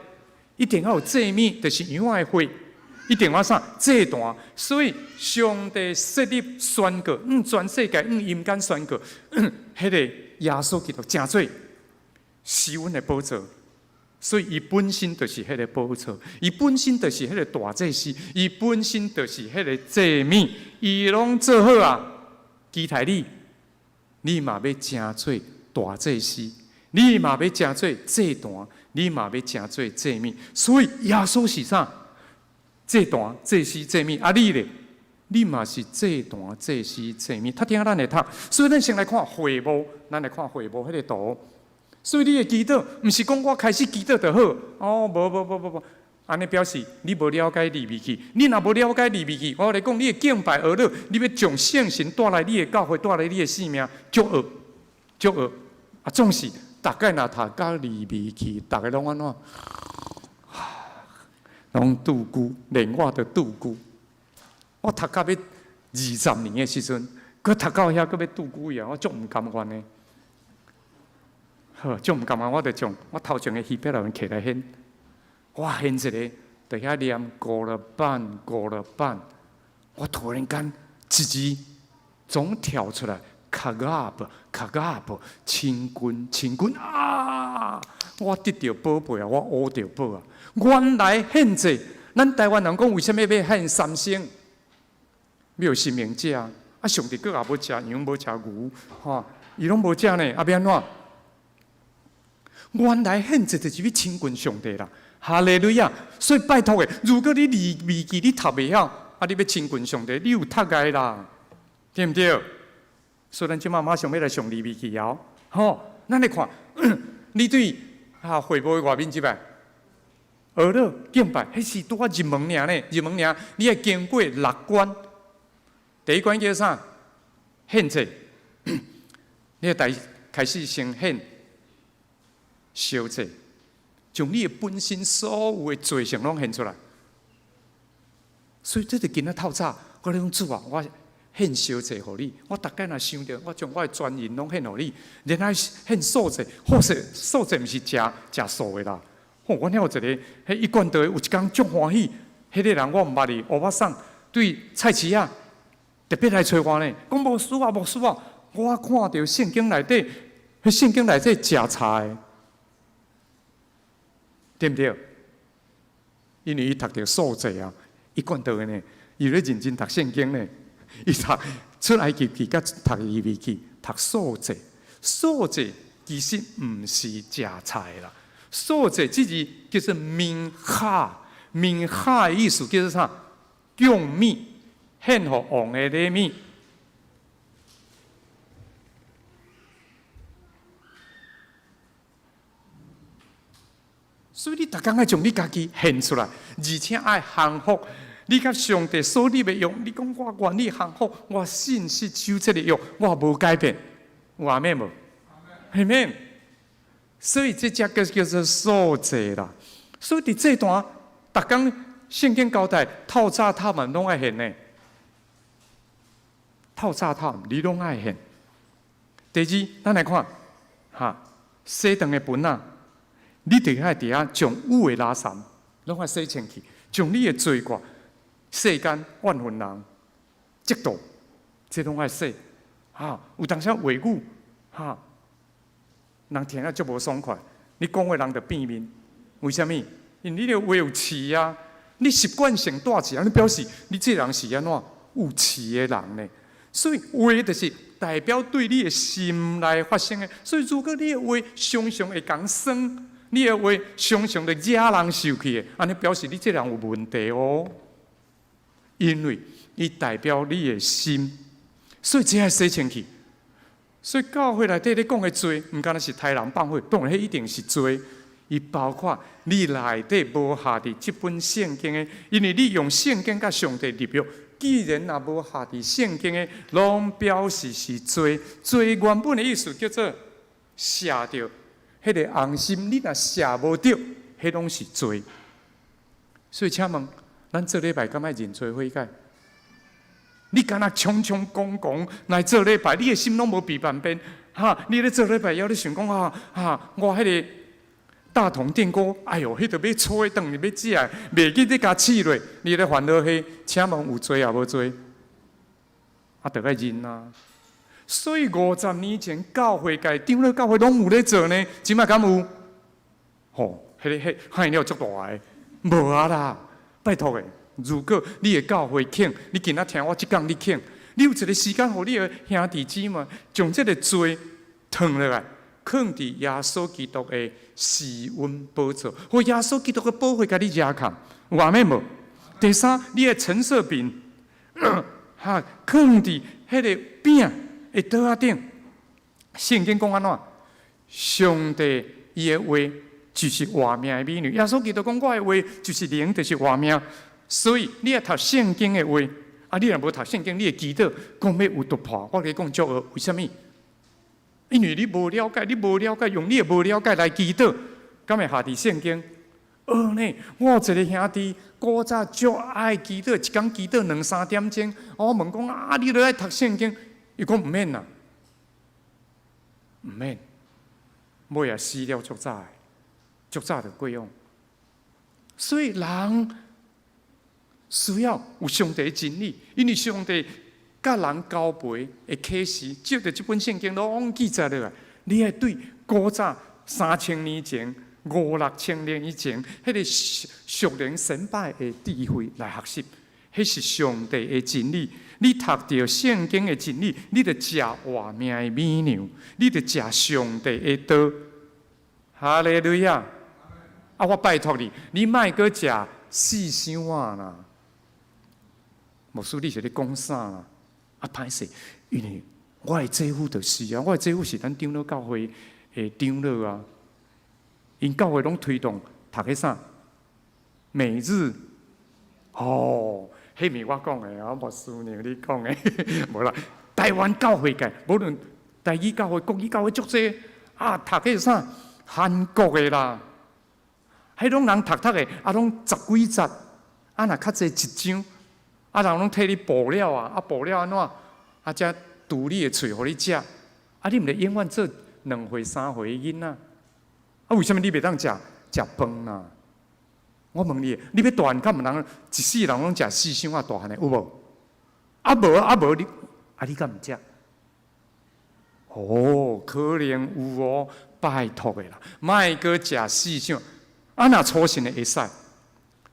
一定要有祭物，就是羊仔的血，一定要啥祭壇。所以上帝設立宣告，全世界，陰間宣告，彼個耶穌基督成做施恩的寶座，所以伊本身就是彼個寶座，伊本身就是彼個大祭司，伊本身就是彼個祭物，伊攏做好啊，期待你。你嘛欲成做大祭司，你嘛欲成做祭壇，你嘛欲成做祭物。所以耶穌是啥？祭壇、祭司、祭物。啊，你咧？你嘛是祭壇、祭司、祭物。較聽咱會讀，所以咱先來看會幕，咱來看會幕彼個圖。所以你的祈禱，毋是講我開始祈禱就好。哦，無無無無無，按呢表示你無了解利未記。你若無了解利未記，我來講，你的敬拜學了，你欲將聖神帶來你的教會，帶來你的生命，足惡，足惡。啊，總是逐擺若讀到利未記，逐个攏按怎？攏拄久，連我都拄久。我讀到欲20年的時陣，閣讀到遐，閣欲拄久去啊！我足毋甘願的。好，足毋甘願，我就將我頭前的希伯來文摕來獻。我獻一个，佇遐念過了半，過了半，我突然間一字總跳出來，卡鴨卡鴨，親近親近啊！我得著寶貝啊，我學著寶啊！原來獻祭，咱台灣人講為啥物欲獻三牲？欲予神明食啊！上帝閣也無食羊，無食牛，吼，伊攏無食呢，啊，欲按怎？原來獻祭就是欲親近上帝啦。哈利路亞！所以拜託的，如果你利未記你讀袂曉，啊，你欲親近上帝，你有讀礙啦，對毋對？所以咱這馬馬上欲來上利未記哦，吼，咱來看，你對啊會幕的外面這擺，學了敬拜，彼是拄仔入門爾呢，入門爾，你愛經過六關，第一關叫啥？獻祭，你愛開始先獻燒祭。將你的本身所有的罪性攏獻出來，所以這就今仔透早，我咧講主啊，我獻燒祭予你，我逐擺若想著，我將我的全人攏獻予你，然後獻素祭，好勢素祭毋是食食素的啦。吼，阮遐有一个，彼一貫道的有一工足歡喜，彼個人我毋捌伊，烏巴桑對菜市仔特別來揣我呢，講牧師啊牧師啊，我看著聖經內底，彼聖經內底食菜的。對毋對？因為伊讀著素祭啊，一貫道的呢，伊咧認真讀聖經呢，伊讀出埃及記佮讀利未記，讀素祭。素祭其實毋是食菜啦，素祭這字叫做明哈，明哈的意思叫做啥？供物，獻予王的禮物。所以你逐工愛將你家己獻出來，而且愛降服。你佮上帝所立的約，你講我願意降服，我信實守這个約，我無改變。有阿們無？阿們。所以這才叫叫做素祭啦。所以佇這段，逐工聖經交代，透早透晚攏愛獻呢。透早透晚你攏愛獻。第二，咱來看，哈，洗頓的盆仔。你著愛佇遐將有的垃圾攏愛洗清氣，將你的罪過、世間怨恨人、嫉妒，這攏愛洗。哈，有當時話語，哈，人聽了足無爽快。你講話人就變面，為啥物？因為你的話有刺啊！你習慣性帶刺，按呢表示你這人是按怎有刺的人呢？所以話就是代表對你的心內發生的。所以如果你的話常常會共酸，你的話常常會惹人受氣的，按呢表示你這人有問題哦。因為伊代表你的心，所以這愛洗清氣。所以教會內底咧講的罪，毋干焦是殺人放火，當然彼一定是罪。伊包括你內底無合佇這本聖經的，因為你用聖經佮上帝立約，既然若無合佇聖經的，攏表示是罪。罪原本的意思叫做射著彼个紅心，你若射無著，彼攏是罪。所以請問，咱做禮拜敢愛認罪悔改？你敢若衝衝講講來做禮拜，你的心攏無佇旁邊，哈，你咧做禮拜了，你想講啊，哈，我彼个大同電鍋，哎喲，彼著欲吹轉去欲食的，袂記得共試落，你咧煩惱彼，請問有罪抑無罪？啊，著愛認啊！所以50年前教會界長老教會攏有咧做呢，這擺敢有？吼，彼个彼喊了足大个，無啊啦！拜託的，如果你的教會肯，你今仔聽我這講，你肯，你有一個時間，予你的兄弟姊妹將這個罪褪落來，囥佇耶穌基督的施恩寶座，予耶穌基督的寶血共你遮蓋，有阿們無？第三，你的陳設餅，哈，囥佇彼个餅的桌仔頂。聖經講按怎？上帝伊的話就是活命的美女。耶穌基督講我的話就是靈，就是活命。所以你愛讀聖經的話，啊，你若無讀聖經，你會祈禱講欲有突破。我共你講足惡，為啥物？因為你無了解，你無了解，用你的無了解來祈禱，敢會合佇聖經？哦呢，我有一個兄弟，古早足愛祈禱，一工祈禱兩三點鐘。我問講啊，你著愛讀聖經？伊講毋免啦，毋免。尾仔死了足早的，足早就過往。所以人需要有上帝的真理，因為上帝佮人交陪的啟示，藉著這本聖經攏記載落來。你愛對古早3000年前、五六千年以前，彼个屬靈先輩的智慧來學習，彼是上帝的真理。你讀著聖經的真理，你著食活命的米糧，你著食上帝的道。哈利路亞！啊，我拜託你，你莫閣食四箱仔啦。牧師，你是咧講啥啦？啊，歹勢，因為我的姐夫就是啊，我的姐夫是咱長老教會的長老啊。𪜶教會攏推動讀彼啥？每日哦，彼毋是我講的啊，牧師娘你講的，無啦。台灣教會界，無論台語教會、國語教會足濟啊，讀彼啥？韓國的啦，彼攏人讀讀的，啊，攏十幾節，啊，若較濟一章，啊，人攏替你補了啊，啊，補了按怎？啊，才除你的喙，予你食，啊，你毋著永遠做2歲3歲的囡仔？啊，為啥物你袂當食食飯啊？我問你，你欲大漢，敢毋通一世人攏食四箱仔大漢的有無？啊無啊無你，啊你敢毋食？哦，可能有哦，拜託的啦，莫閣食四箱。啊，若粗信的會使，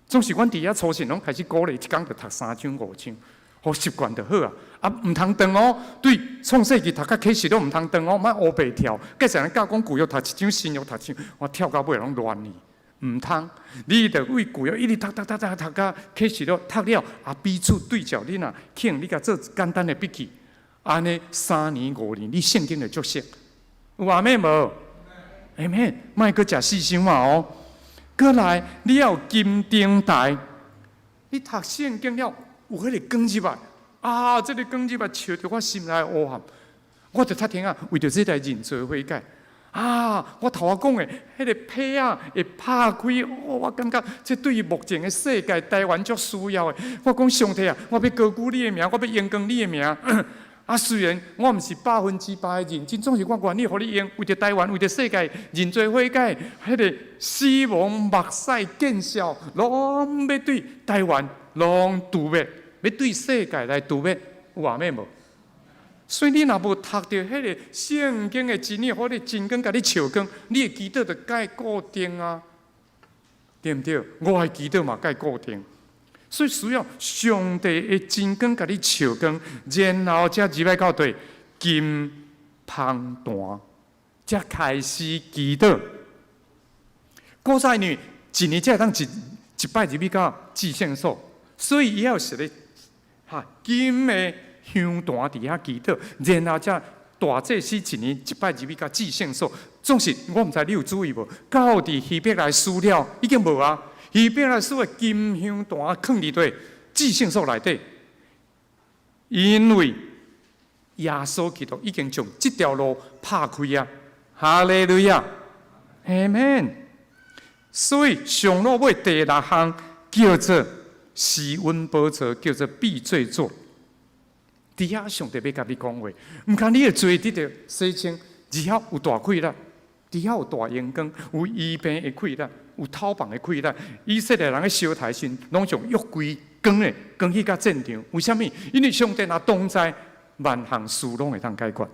總是阮佇遐粗信攏開始鼓勵，一工就讀三章五章，予習慣就好啊。啊，毋通斷哦，對創世記讀到啟示錄毋通斷哦，莫烏白跳。計時人教講舊約讀一章，新約讀一章，我跳到尾攏亂去，毋通。你著對舊約一直讀讀讀讀讀到啟示錄讀了，啊彼此對照，你若肯，你共做簡單的筆記，按呢3年5年，你聖經就足熟。有阿們無？阿們，莫閣食四箱仔哦。閣來，你要有金燈台，你讀聖經了有彼个光入來，啊，這个光入來照著我心內黑暗，我就較聽啊，為著這來認罪悔改。啊，我頭仔講的，彼个被仔會拍開，哦，我感覺這對於目前的世界台灣足需要的。我講上帝啊，我欲高舉你的名，我欲榮光你的名。啊，雖然我毋是100%的認真，總是我願意予你用，為著台灣，為著世界認罪悔改，彼个死亡目屎見笑，攏欲對台灣攏除滅，欲對世界來除滅，有阿們無？所以你若無讀著彼个聖經的真理，予彼真光共你照光，你的祈禱就改固定啊，對毋對？我的祈禱嘛改固定。所以需要上帝的真光共你照光，然後才入來到佗金香壇，才開始祈禱。古早因為一年才會當一一擺入去到至聖所，所以伊要設咧哈金的香壇佇遐祈禱，然後才大祭司一年一擺入去到至聖所。總是我毋知你有注意無？到佇希伯來書了已經無啊。希伯來書的金香壇囥佇佗至聖所內底，因為耶穌基督已經將這條路拍開啊！哈利路亞，阿們。所以上落尾第六項叫做施恩寶座，叫做避罪座。佇遐上帝欲共你講話，毋通你的罪得著洗清，而遐有大氣力，佇遐有大榮光，有醫病的氣力，有討飯的氣力。以色列人咧相刣時，攏將約櫃扛的扛去到戰場。為啥物？因為上帝若同在，萬項事攏會當解決。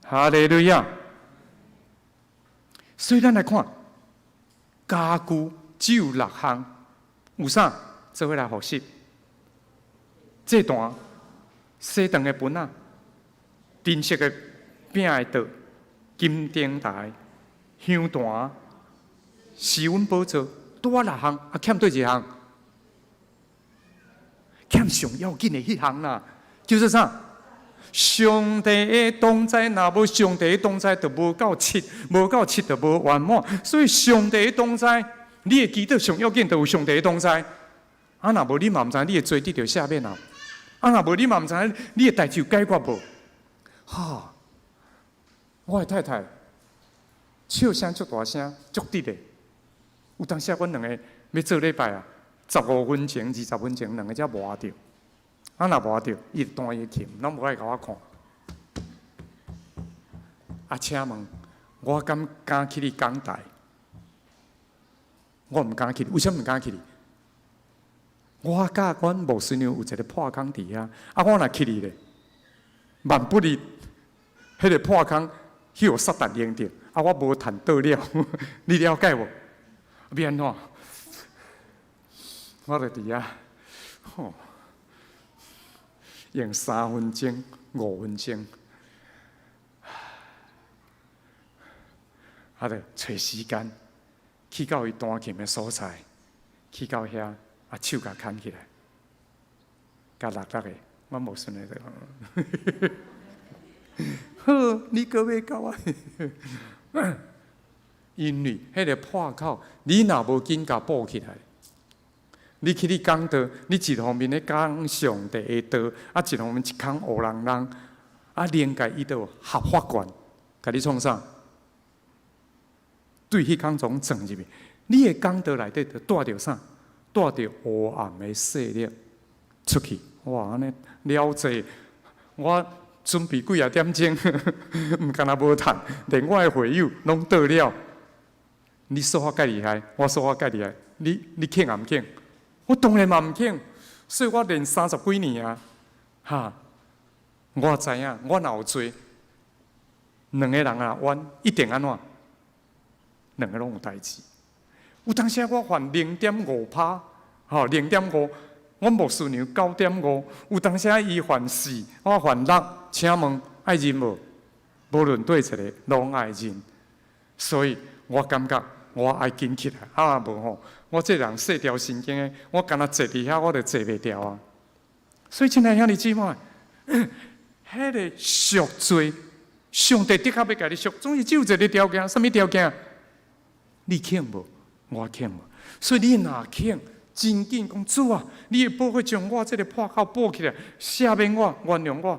哈利路亞！所以咱來看，家具只有六項，有啥？做伙來複習。祭壇、洗浣的盆仔、陳設的餅的桌、金燈臺、香壇、施恩寶座，拄仔六項，啊欠佗一項？欠上要緊的彼項啦，叫做啥？上帝的同在，若無上帝的同在，就無夠七，無夠七就無圓滿。所以上帝的同在，你的祈禱上要緊，就有上帝的同在。啊，若無你嘛毋知你的罪得著赦免啊！啊，若無你嘛毋知你的代誌有解決無？哈！我的太太笑聲足大聲，足直的。有當時阮兩个欲做禮拜啊，15分鐘、20分鐘，兩个才磨著。啊，若磨著，伊就彈伊的琴，攏無愛共我看。啊，請問，我敢敢去你講台？我毋敢去，為啥物毋敢去？我佮阮牧師娘有一个破空佇遐，啊，我若去哩咧，萬不利，彼个破空去予撒旦用著，啊，我無趁倒了，你了解無？欲按怎？我就佇遐，吼，用3分鐘、5分鐘，啊，就揣時間去到伊彈琴的所在，去到遐。啊，手共牽起來，共落落的，我無順的就講，好，你閣欲教我？因為彼个破口，你若無緊共補起來，你去你講道，你一方面咧講上帝的道，啊，一方面一空烏人人，啊，靈界伊就有合法權，共你創啥？對彼空總鑽入去，你的講道內底就帶著啥？帶著黑暗的勢力出去，哇！按呢了濟，我準備幾仔點鐘，毋干焦無趁，連我的會友攏倒了。你說話蓋厲害，我說話蓋厲害，你肯抑毋肯？我當然嘛毋肯，所以我練30幾年啊，哈！我知影，我若有罪，兩個人若冤，一定按怎？兩个攏有代誌。有當時我犯0.5趴，吼0.5，阮牧師娘9.5。有當時伊犯4，我犯6，請問愛認無？無論佗一个，攏愛認。所以我感覺我愛緊起來，啊無吼，我這人細條神經的，我干焦坐佇遐，我就坐袂牢啊。所以親愛兄弟姊妹，彼个贖罪，上帝的確欲共你贖，總是只有一个條件，啥物條件？你肯無？我肯無？所以你若肯，真緊講主啊，你的寶血將我這个破口補起來，赦免我，原諒我，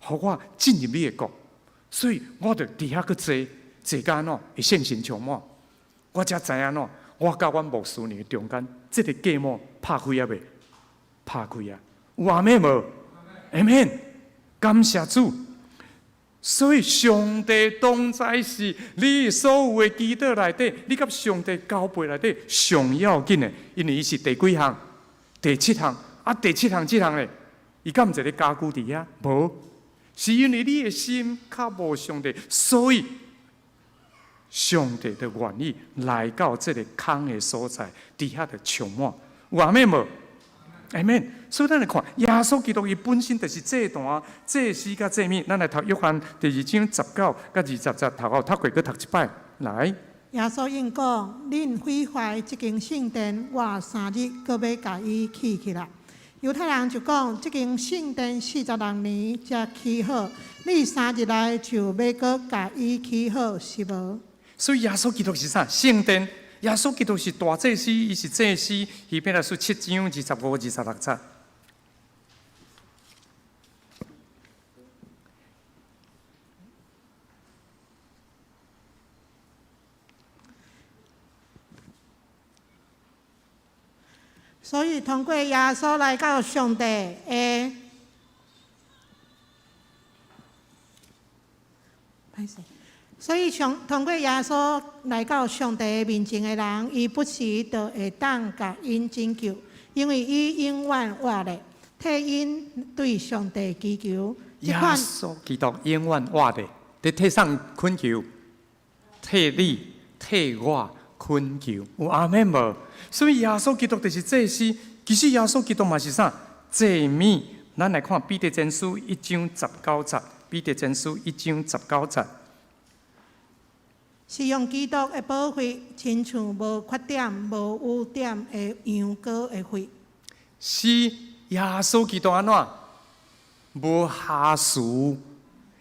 予我進入你的國。所以我就佇遐閣坐，坐甲按怎會聖神充滿，我才知影按怎，我佮阮牧師娘中間這个隔膜拍開啊未？拍開啊！有阿們無？阿們，感謝主。所以上帝同在是你所有的祈禱內底，你佮上帝交陪內底上要緊的，因為伊是第幾項？第七項。啊，第七項這項咧，伊敢有一个家具佇遐？無，是因為你的心較無上帝，所以上帝就願意來到這个空的所在，佇遐就充滿。有阿們無？阿們。所以咱來看，耶穌基督伊本身就是祭壇、祭司佮祭物。咱來讀約翰第二章19佮20節，讀好讀過，閣讀一擺。來，耶穌應講：恁毀壞這間聖殿，我3日閣欲共伊起起來。猶太人就講：這間聖殿46年才起好，你3日內就欲閣共伊起好，是無？所以耶穌基督是啥？聖殿。耶穌基督是大祭司，伊是祭司。希伯來書七章25、26節。所以通過耶穌來到上帝的，所以上通過耶穌來到上帝面前的人，伊不時就會當共𪜶拯救，因為伊永遠活咧，替𪜶對上帝祈求。耶穌基督永遠活咧，佇替啥懇求？替你、替我懇求，有阿們無？所以耶穌基督就是祭司，其實耶穌基督嘛是啥？祭物。咱來看彼得前書一章十九節，彼得前書一章十九節。是用基督的寶血，親像無缺點、無污點的羊羔的血。是耶穌基督按怎？無瑕疵，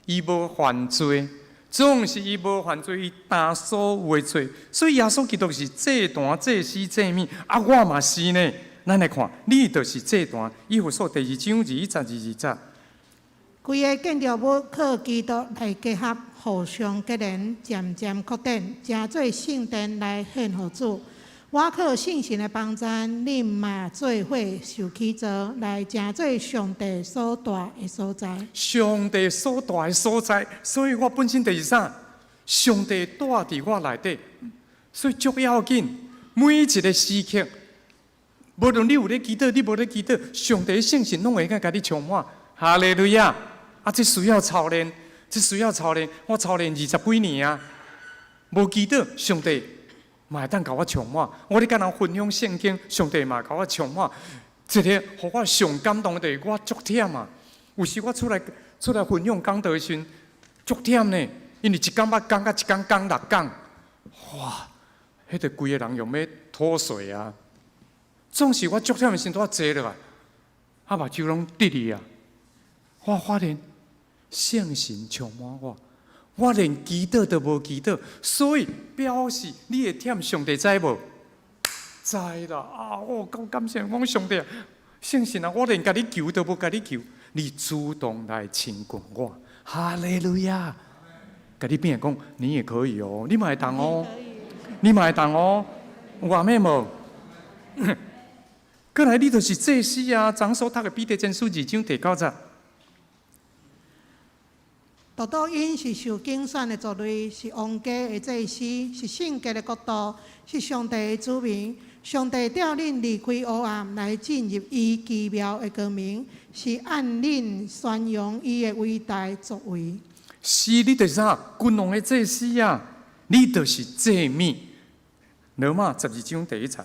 伊無犯罪，總是伊無犯罪，伊擔所有的罪。所以耶穌基督是祭壇、祭司、祭物。啊，我嘛是呢。咱來看，你就是祭壇。以弗所第二章二節22節。規个建築物靠基督來結合，互相結連，漸漸擴展，成做聖殿來獻予主。倚靠聖神的幫贊，恁嘛做伙受起造，來成做上帝所住的所在。上帝所住的所在，所以我本身就是啥？上帝住佇我內底，所以足要緊。每一个時刻，無論你有咧祈禱，你無咧祈禱，上帝聖神攏會共共你充滿。哈利路亞！啊，這需要操練，這需要操練。我操練二十幾年啊，無祈禱，上帝嘛會當共我充滿。我咧共人分享聖經，上帝嘛共我充滿。這个予我上感動的，就是我足忝啊！有時我出來分享講道的時陣，足忝呢，因為一工捌講甲一工講六講，哇！彼個規个人用欲脫水啊！總是我足忝的時陣，我坐落來，啊目睭攏滴去啊！我發現聖神充滿我，我連祈禱都無祈禱，所以表示你的忝上帝知無？知啦！啊，我夠感謝我上帝，聖神啊，我連共你求都無共你求，你主動來親近我，哈利路亞！共你邊個講，你也可以哦，你嘛會當哦，你嘛會當哦，有阿們無？過來，你就是祭司啊！昨所讀的彼得前書二章第九節。獨獨𪜶是受揀選的族類，是皇家的祭司，是聖潔的國度，是上帝的子民。上帝召恁離開黑暗，來進入伊奇妙的光明，是按恁宣揚伊的偉大作為。是，你就是啥？君王的祭司啊！你就是祭物。羅馬十二章第一節。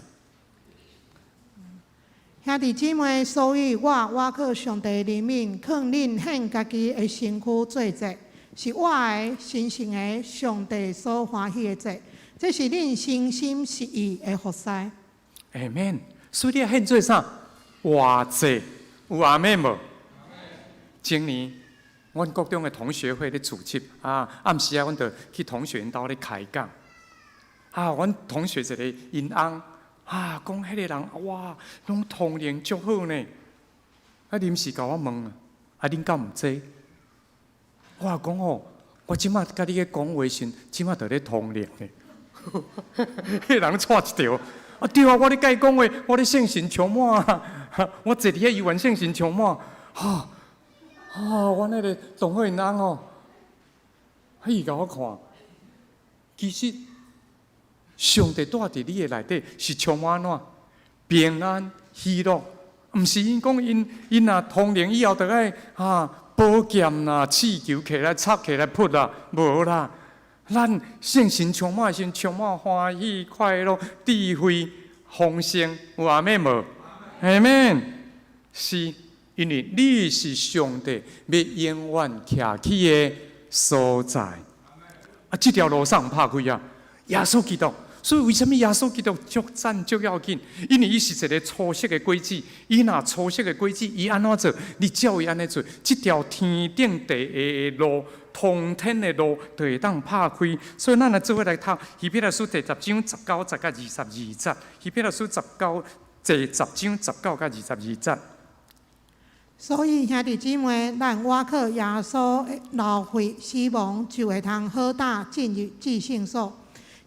兄弟姊妹，所以我倚靠上帝憐憫，勸恁獻家己的身軀做祭，是活的、神聖的、上帝所歡喜的祭。這是恁誠心實意的服侍。阿們，所以你獻做啥？活祭，有阿們無？今年，阮國中的同學會咧組織啊，暗時啊，阮就去同學𪜶兜咧開講。啊，阮同學一個𪜶翁。啊，講彼个人哇，攏通靈足好呢。啊，臨時共我問，啊，恁敢毋知？我講吼，我這馬共你咧講話時，這馬就咧通靈呢。彼个人掣一條，啊對啊，我咧共伊講話，我咧聖神充滿啊，我坐佇遐猶原聖神充滿，哈，啊，阮彼个同學𪜶翁吼，伊共我看，其實。上帝住佇你的內底是充滿按怎平安喜樂，毋是𪜶講𪜶𪜶若通靈以後，就愛啊寶劍啦、刺球揢來插揢來噗啦，無啦。咱聖神充滿時，充滿歡喜快樂、智慧豐盛，有阿們無？阿們，是因為你是上帝欲永遠徛起的所在。啊，這條路啥人拍開啊？耶穌基督。所以為啥物耶穌基督足讚足要緊？因為伊是一个初熟的果子，伊若初熟的果子，伊按怎做？你照伊按呢做，這條天頂地下的路，通天的路，就會當拍開。所以咱來做伙來讀希伯來書第十章十九節佮22節。希伯來書十九第十章十九佮22節。所以兄弟姊妹，咱倚靠耶穌的流血死亡，就會通好膽進入至聖所。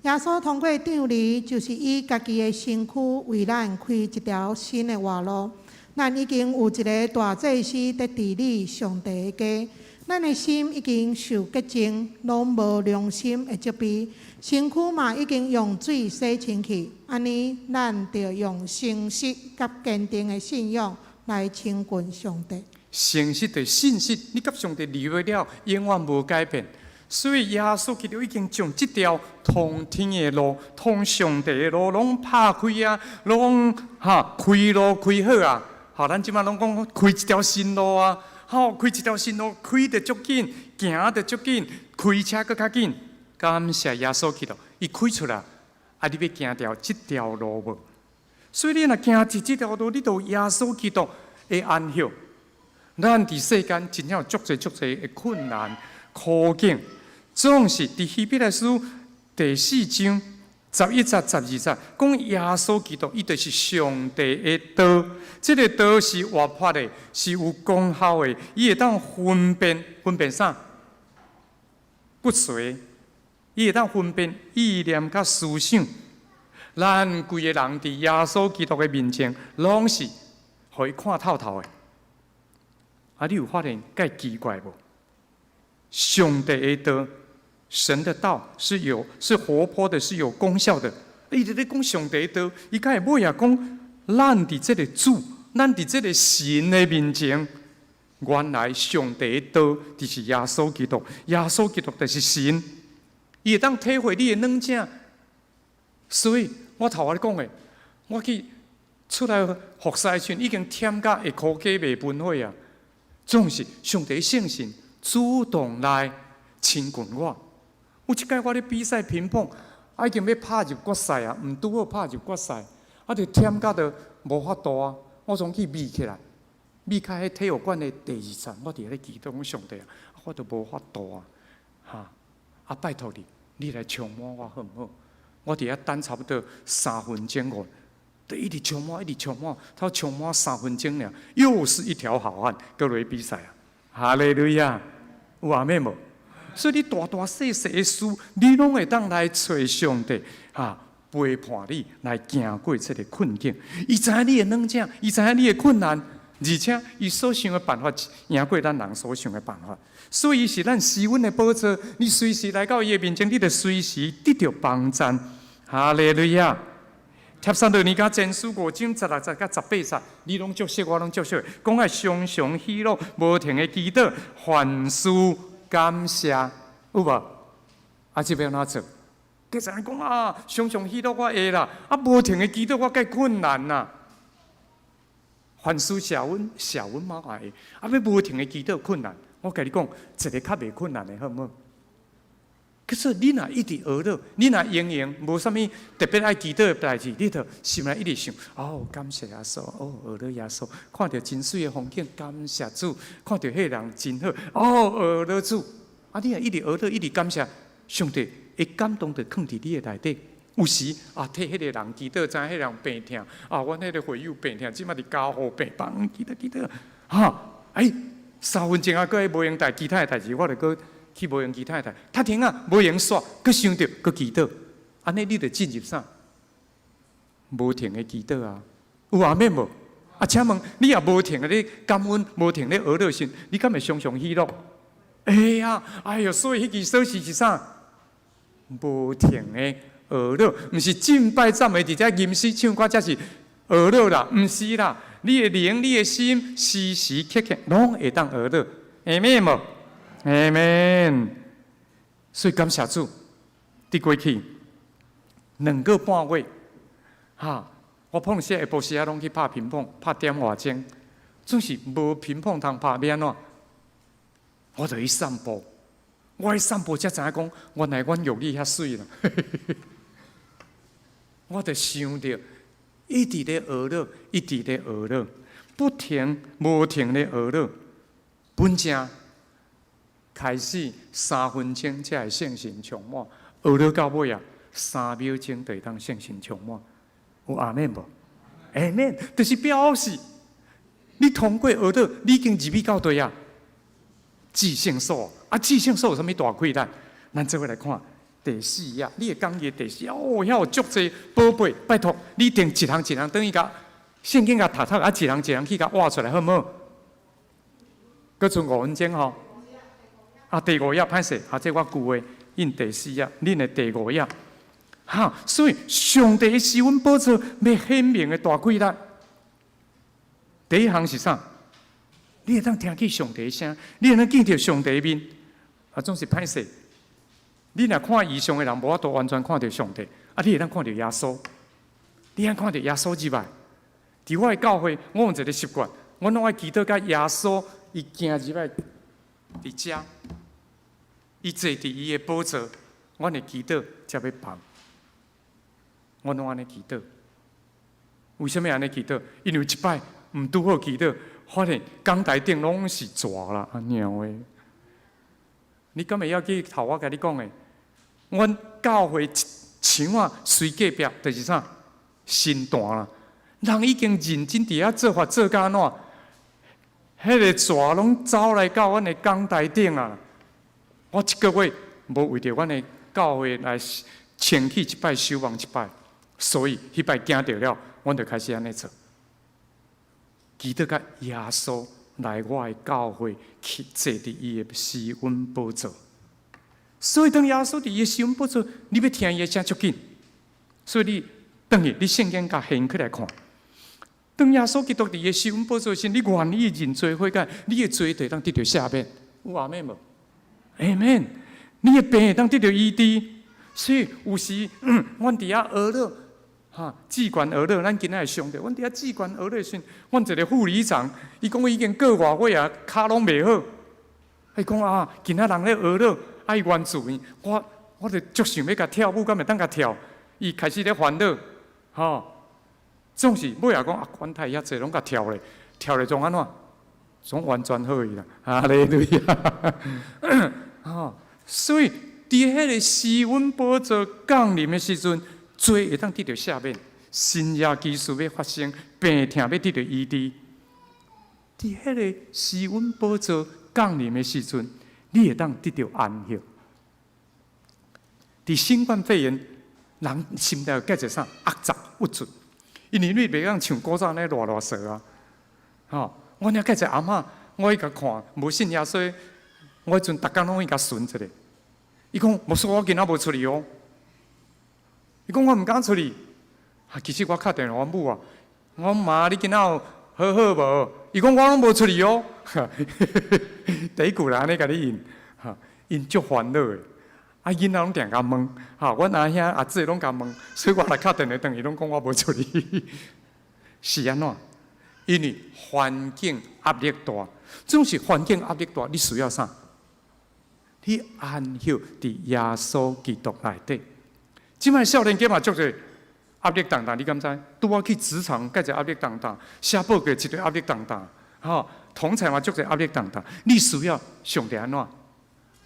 耶穌通過帳籬，就是以家己的身軀為咱開一條新的活路。咱已經有一个大祭司佇治理上帝的家，咱的心已經受潔淨，攏無良心的責備，身軀嘛已經用水洗清去。按呢，咱著用誠實佮堅定的信仰來親近上帝。誠實的信實，你佮上帝立約了，永遠無改變。所以耶穌基督已經將這條通天的路、通上帝的路，攏拍開啊，攏哈開路開好啊。好，咱這擺攏講開一條新路啊，好，開一條新路，開得足緊，行得足緊，開車閣較緊。感謝耶穌基督，伊開出來，啊，你欲行著這條路無？所以你若行佇這條路，你就有耶穌基督的安息。咱佇世間真正有足濟足濟的困難苦境，總是佇希伯來書第四章11節、12節講耶穌基督，伊就是上帝的道。這個道是活潑的，是有功效的，伊會當分辨分辨啥？骨髓，伊會當分辨意念佮思想。咱規个人佇耶穌基督的面前，攏是予伊看透透的。啊！你有發現蓋奇怪無？上帝的道，神的道是有是活潑的，是有功效的。伊佇咧講上帝的道，伊敢會尾仔講，咱佇這個主，咱佇這個神的面前，原來上帝的道就是耶穌基督，耶穌基督就是神，伊會當體會你的軟弱。所以我頭仔咧講的，我去出來服侍的時陣，已經忝甲下箍雞袂噴火啊！總是上帝聖神主動來親近我。有一擺我咧比賽乒乓，啊已經欲拍入決賽啊，毋拄好拍入決賽，啊就忝甲都無法度啊！我總去眯起來，眯開彼體育館的第二層，我佇遐咧祈禱講上帝啊，我都無法度啊，哈！啊拜託你，你來充滿我好毋好？我佇遐等差不多三分鐘哦，就一直充滿，一直充滿，他充滿三分鐘爾，又是一條好漢，閣落去比賽啊！哈利路亞，有阿們無？所以你大大細細的事，你攏會當來揣上帝，哈，陪伴你來行過這個困境。伊知影你的軟弱，伊知影你的困難，而且伊所想的辦法贏過咱人所想的辦法。所以是咱施恩的寶座，你隨時來到伊的面前，你就隨時得著幫贊。哈利路亞！帖撒羅尼迦前書五章16節佮18節，你攏足熟，我攏足熟。講愛常常喜樂，無停的祈禱，凡事感謝，有無？啊，這欲按怎做？計才講啊，常常喜樂我會啦，啊，無停的祈禱我較困難啦。凡事謝恩，謝恩嘛會，啊，欲無停的祈禱困難。我共你講，一个較袂困難的好毋好？可是你若一直學樂，你若閒閒無啥物特別愛祈禱的代誌，你就心內一直想：哦，感謝耶穌，哦，學樂耶穌，看著真媠的風景，感謝主；看著彼个人真好，哦，學樂主。啊，你若一直學樂，一直感謝上帝，會感動就囥佇你的內底。有時啊，替彼個人祈禱，知影彼個人病疼，啊，阮彼個會友病疼，這擺佇加護病房，祈禱祈禱，哈，欸，3分鐘啊，閣無閒代其他的代誌，我就閣去無閒其他的代，較停啊，無閒煞，閣想著，閣祈禱，按呢你就進入啥？無停的祈禱啊，有阿們無？啊，請問你若無停的咧感恩，無停咧學樂時，你敢會常常喜樂？會啊，哎喲，所以彼支鎖匙是啥？無停的學樂，毋是敬拜讚美佇遮吟詩唱歌，才是學樂啦，毋是啦。你的靈、你的心，時時刻刻攏會當學樂，阿們無？阿們。所以感謝主，佇過去2個半月，哈，我碰時下晡時仔攏去拍乒乓，拍點外鐘，總是無乒乓通拍，欲按怎？我就去散步，我去散步才知影講，原來阮玉女遐媠啦。我就想著，一直咧學樂，一直咧學樂，不停無停咧學樂。本正開始三分鐘才會聖神充滿，學樂到尾啊，3秒鐘就會當聖神充滿。有阿們無？阿們，就是表示你通過學樂，你已經入去到佗啊？至聖所啊！至聖所有啥物大氣力？咱做伙來看第四頁，你的講義第四頁哦，遐有足濟寶貝，拜託你一定一項一項轉去共聖經共讀讀啊，一項一項去共挖出來，好毋好？閣剩5分鐘吼。啊，第五頁歹勢，啊，這我舊的印第四頁，恁的第五頁。哈，所以上帝的施恩寶座欲顯明的大貴力。第一項是啥？你會當聽見上帝的聲，你會當見著上帝的面。啊，總是歹勢。你若看異象的人，無法度完全看著上帝。啊，你會當看著耶穌，你會當看著耶穌入來。佇我的教會，我有一個習慣，我攏愛祈禱共耶穌伊行入來佇遮，伊坐佇伊的寶座，阮會祈禱才欲放。我攏按呢祈禱。為啥物按呢祈禱？因為一擺毋拄好祈禱，發現講台頂攏是蛇啦，啊娘的！你敢會曉記頭我共你講的？阮教會牆仔隨隔壁就是啥？神壇啦。人已經認真佇遐做法做甲按怎？彼個蛇攏走來到阮的講台頂啊！我一個月無為著阮的教會來清氣一擺、守望一擺，所以彼擺驚著了，阮就開始按呢做。祈禱共耶穌來我的教會去坐佇伊的施恩寶座。所以當耶穌佇伊的施恩寶座，你欲聽伊的聲足緊。所以你轉去，你聖經共掀起來看。當耶穌基督佇伊的施恩寶座時，你願意認罪悔改，你的罪就會當得著赦免。有阿們無？阿們。你的病會當得著醫治。所以有時，阮佇遐學樂，哈，至懸學樂，咱今仔會上著，阮佇遐至懸學樂時，阮一個護理長，伊講伊已經過外月啊，跤攏袂好。伊講啊，今仔人咧學樂，愛原住民，我就足想欲共跳舞，敢會當共跳？伊開始咧煩惱，吼，總是尾仔講啊，管太遐濟，攏共跳咧，跳咧總按怎？總完全好去啦，哈利路亞！吼，所以佇彼個施恩寶座降臨的時陣，罪會當得著赦免，神蹟奇事欲發生，病痛欲得著醫治。佇彼個施恩寶座降臨的時陣，你會當得著安息。佇新冠肺炎，人心內會蓋一啥壓雜鬱卒，因為你袂當像古早按呢賴賴趖啊，吼！我爾蓋一個阿嬤，我去共看，無信耶穌，我彼陣逐工攏去共巡一下。伊講牧師，我今仔無出去哦。伊講我毋敢出去。啊，其實我敲電話阮母啊，我講媽，你今仔有好好無？伊講我攏無出去哦。第一句來按呢共你應，哈，𪜶足煩惱的。啊，囡仔攏定共問，哈，阮阿兄阿姊攏共問，所以我來敲電話轉去，攏講我無出去。是按怎？因為環境壓力大，總是環境壓力大，你需要啥？你安息佇耶穌基督內底。這擺少年家嘛足濟壓力重大，你敢知？拄仔去職場，蓋一壓力重大，寫報告一個壓力重大，吼，同儕嘛足濟壓力重大。你需要上帝按怎？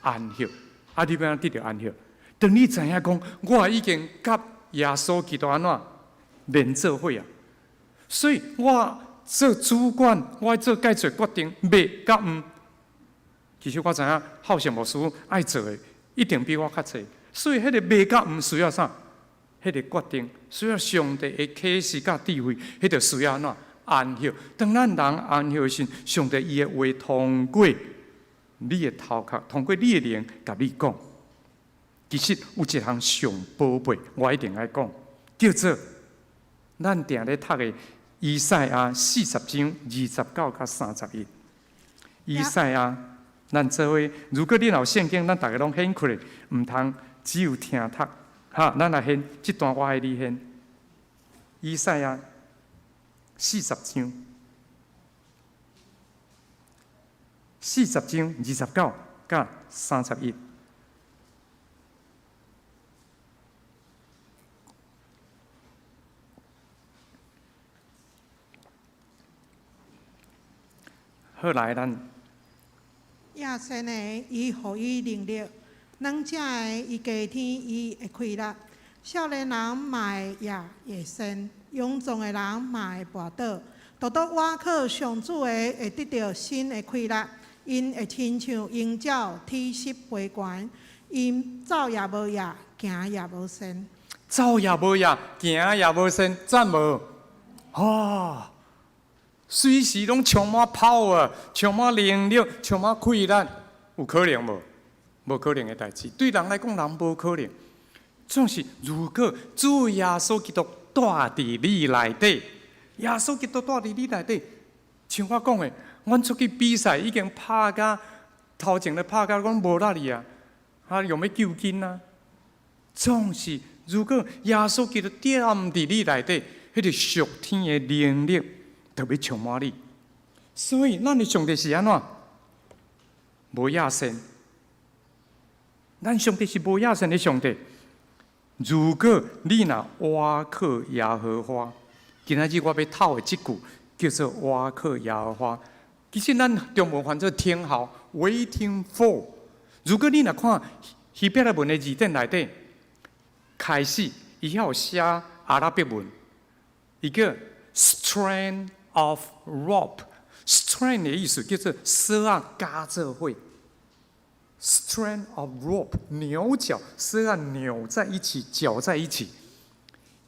安息，啊，你欲按怎得著安息？當你知影講，我已經佮耶穌基督按怎連做伙啊，所以我做主管，我愛做蓋做決定，欲佮毋。其實我知影，孝順牧師愛做的一定比我較濟，所以彼個欲佮毋需要啥？彼個決定需要上帝的啟示佮智慧，彼個需要按怎安息。當咱人安息的時，上帝伊的話通過你的頭殼，通過你的靈，共你講。其實有一項上寶貝，我一定愛講，叫做咱定咧讀的以賽亞四十章二十九佮三十一。以賽亞，咱做伙，如果你若有聖經，咱逐个攏掀開來，毋通只有聽讀。哈，咱來掀，這段我愛你掀。以賽亞四十章，四十章二十九佮三十一。好，來咱。野生的，伊予伊能力；軟食的，伊加添伊的氣力。少年人嘛會也會鳎，勇壯的人嘛會跋倒。獨獨倚靠上主的，會得著新的氣力。𪜶會親像鷹鳥，體勢飛懸。𪜶走也無野，行也無鳎。走也無野，行也無鳎，讚無？啊！隨時攏充滿 power，充滿能力，充滿氣力，有可能無？無可能的代誌。對人來講，人無可能。總是如果主耶穌基督住佇你內底，耶穌基督住佇你內底，像我講的，阮出去比賽已經拍甲頭前咧拍甲講無力哩啊，啊用欲救筋啊。總是如果耶穌基督踮佇你內底，彼個屬天的能力就欲充滿你。所以，咱的上帝是按怎？無野心。咱上帝是無野心的上帝。如果你若倚靠耶和華，今仔日我欲透的這句叫做倚靠耶和華。其實咱中文翻做聽候（waiting for）。如果你若看希伯來文的字典內底，開始伊遐有寫阿拉伯文，伊叫 strand of rope。strand 的意思叫做索仔絞做伙。Strand of rope，牛角，索仔扭在一起，絞在一起。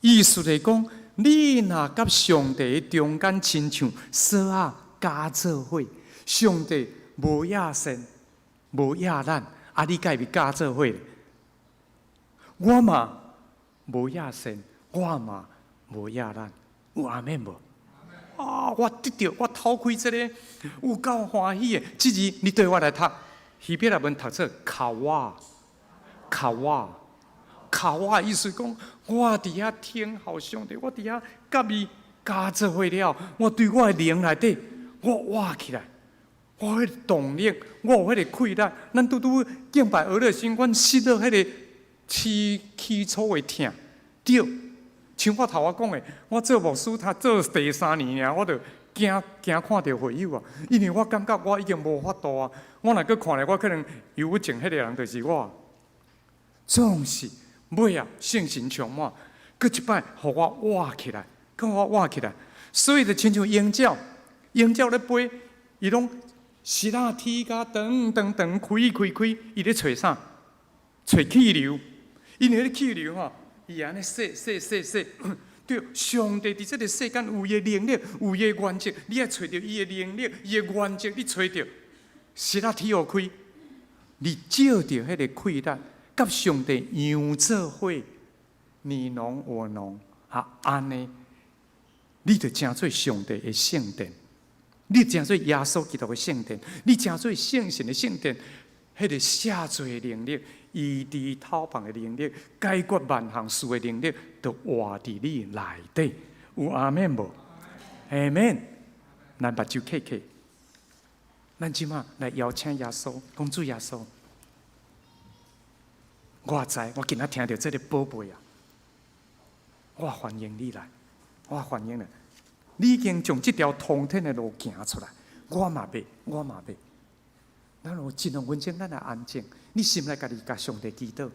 意思來講，你若佮上帝中間親像索仔絞做伙，上帝無野心，無野咱，啊，你佮伊絞做伙？我嘛無野心，我嘛無野咱，有阿們無？啊！我得著，我透開這個有夠歡喜的。這字你對我來讀。希伯來文讀做卡瓦，卡瓦，卡瓦，意思講，我佇遐聽候上帝，我佇遐佮伊絞做伙了，我對我的靈內底，我活起來，我彼個動力，我有彼個氣力。咱拄拄敬拜俄勒神，阮失落彼個起起初的疼，對，像我頭仔講的，我做牧師，他做第三年爾，我就驚驚看著會友啊，因為我感覺我已經無法度啊。我若閣看咧，我可能憂鬱症彼個人就是我。總是尾仔聖神充滿，閣一擺，予我活起來，閣予我活起來。所以就親像鷹鳥，鷹鳥咧飛，伊攏翼仔鐵甲長長長開開開，伊咧揣啥？揣氣流，因為彼個氣流吼，伊按呢踅踅踅踅。對，上帝佇這個世間有伊的能力，有伊的原則，你愛揣著伊的能力，伊的原則，你揣著，翼仔鐵予開，你借著彼個氣力，佮上帝楊做伙，你儂我儂，啊，按呢，你就成做上帝的聖殿，你成做耶穌基督的聖殿，你成做聖神的聖殿，彼個赦罪的能力，醫治透放的能力，解決萬項事的能力，都活佇你內底。有阿們無？阿們。咱目睭瞌瞌，咱這馬來邀請耶穌，講主耶穌，我知，我今仔聽著這个寶貝啊，我歡迎你來，我歡迎你。你已經將這條通天的路行出來，我嘛欲，我嘛欲。咱有一兩分鐘，咱來安靜。你心內家己共上帝祈禱。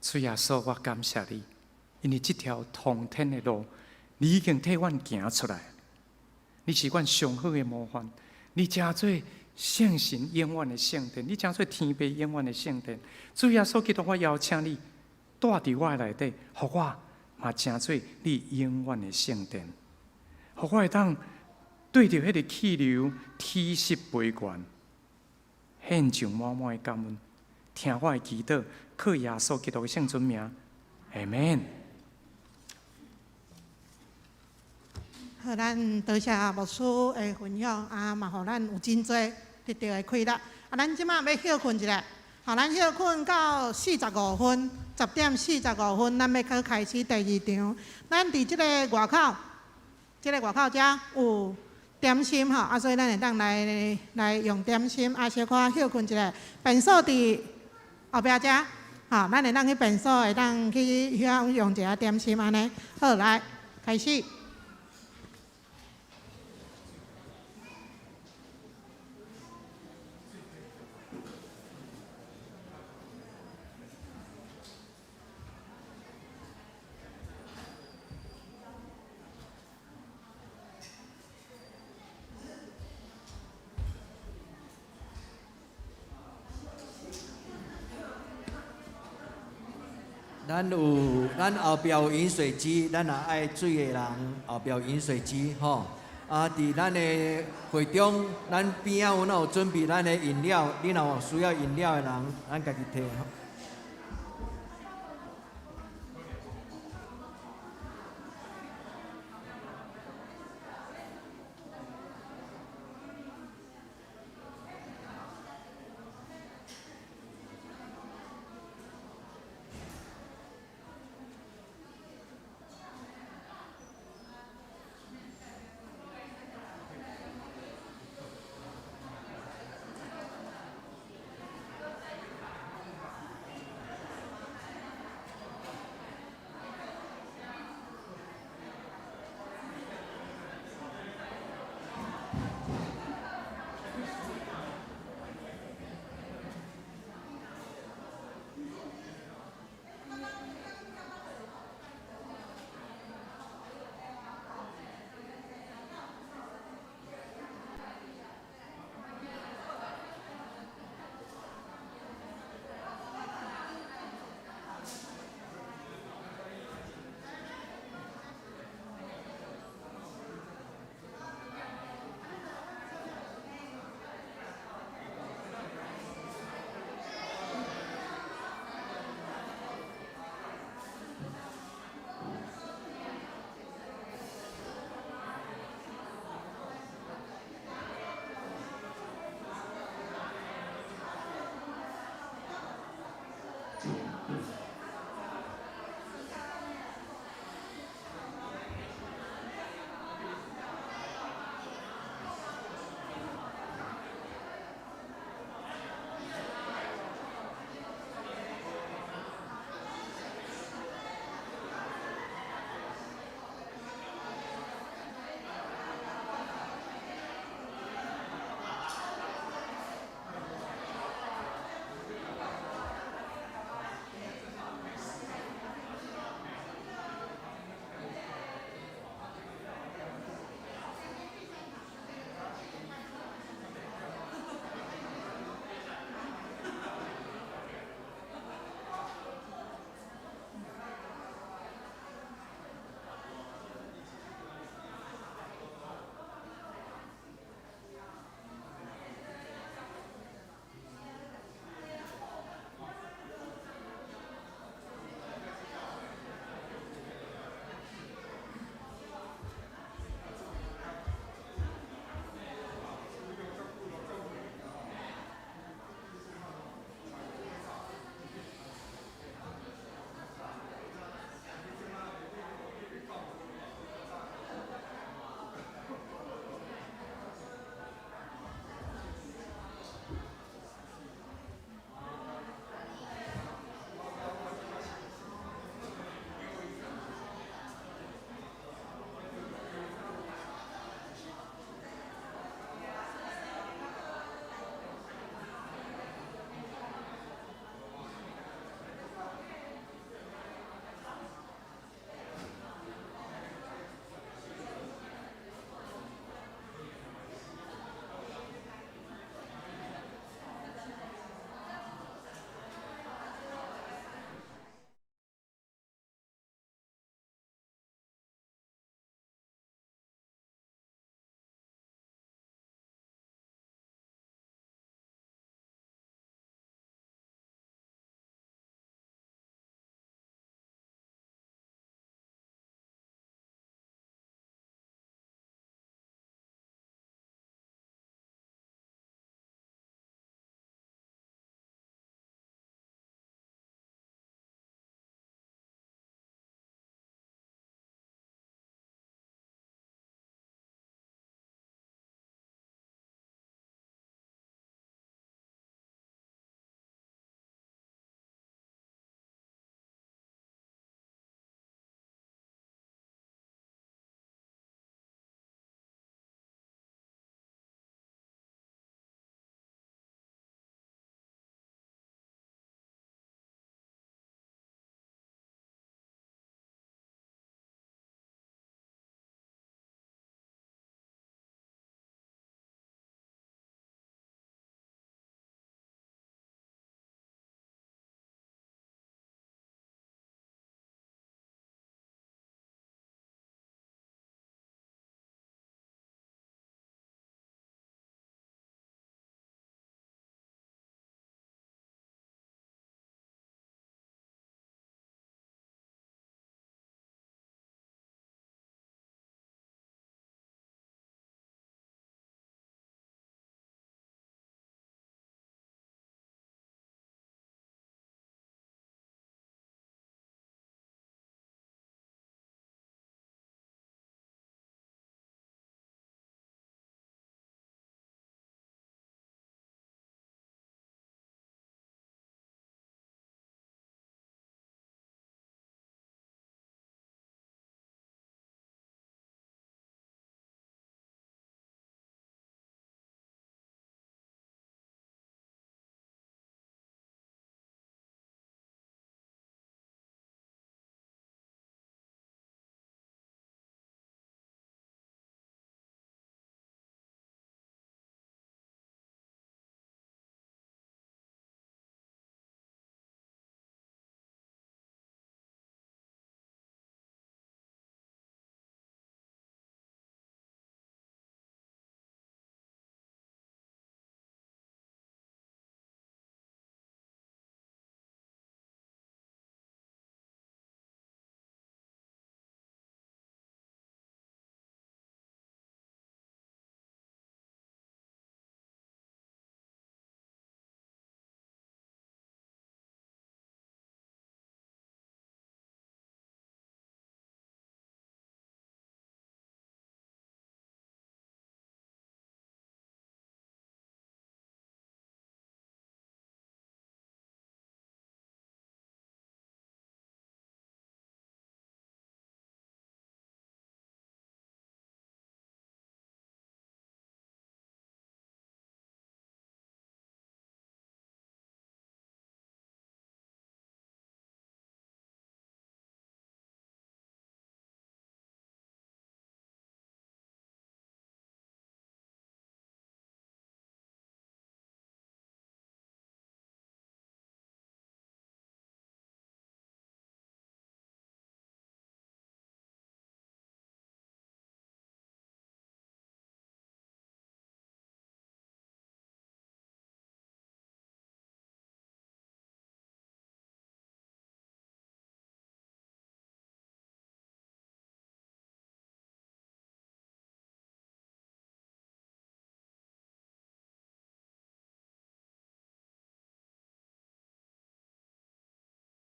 主耶穌，我感謝你，因為這條通天的路，你已經替阮行出來。你是阮上好的模範，你成做聖神永遠的聖殿，你成做天父永遠的聖殿。主耶穌基督，我邀請你蹛佇我的內底，予我嘛成做你永遠的聖殿，予我會當對著彼个氣流體恤悲願，獻上滿滿的感恩，聽我的祈禱，靠耶穌基督的聖尊名，阿門。好，咱多謝牧師的分享，啊，嘛，予咱有真濟得著的啟發。啊，咱這馬欲歇睏一下，好，咱歇睏到四十五分，10點45分，咱欲閣開始第二場。咱佇這个外口，這个外口遮有點心吼，啊，所以咱會當來來用點心，啊，小可歇睏一下。便所佇後壁遮，吼，咱會當去便所，會當去遐用一下點心按呢。好，來開始。咱有，咱後壁有飲水機，咱若愛水的人，後壁有飲水機吼。啊，佇咱的會中，咱邊仔有若有準備咱的飲料，你若有需要飲料的人，咱家己提吼。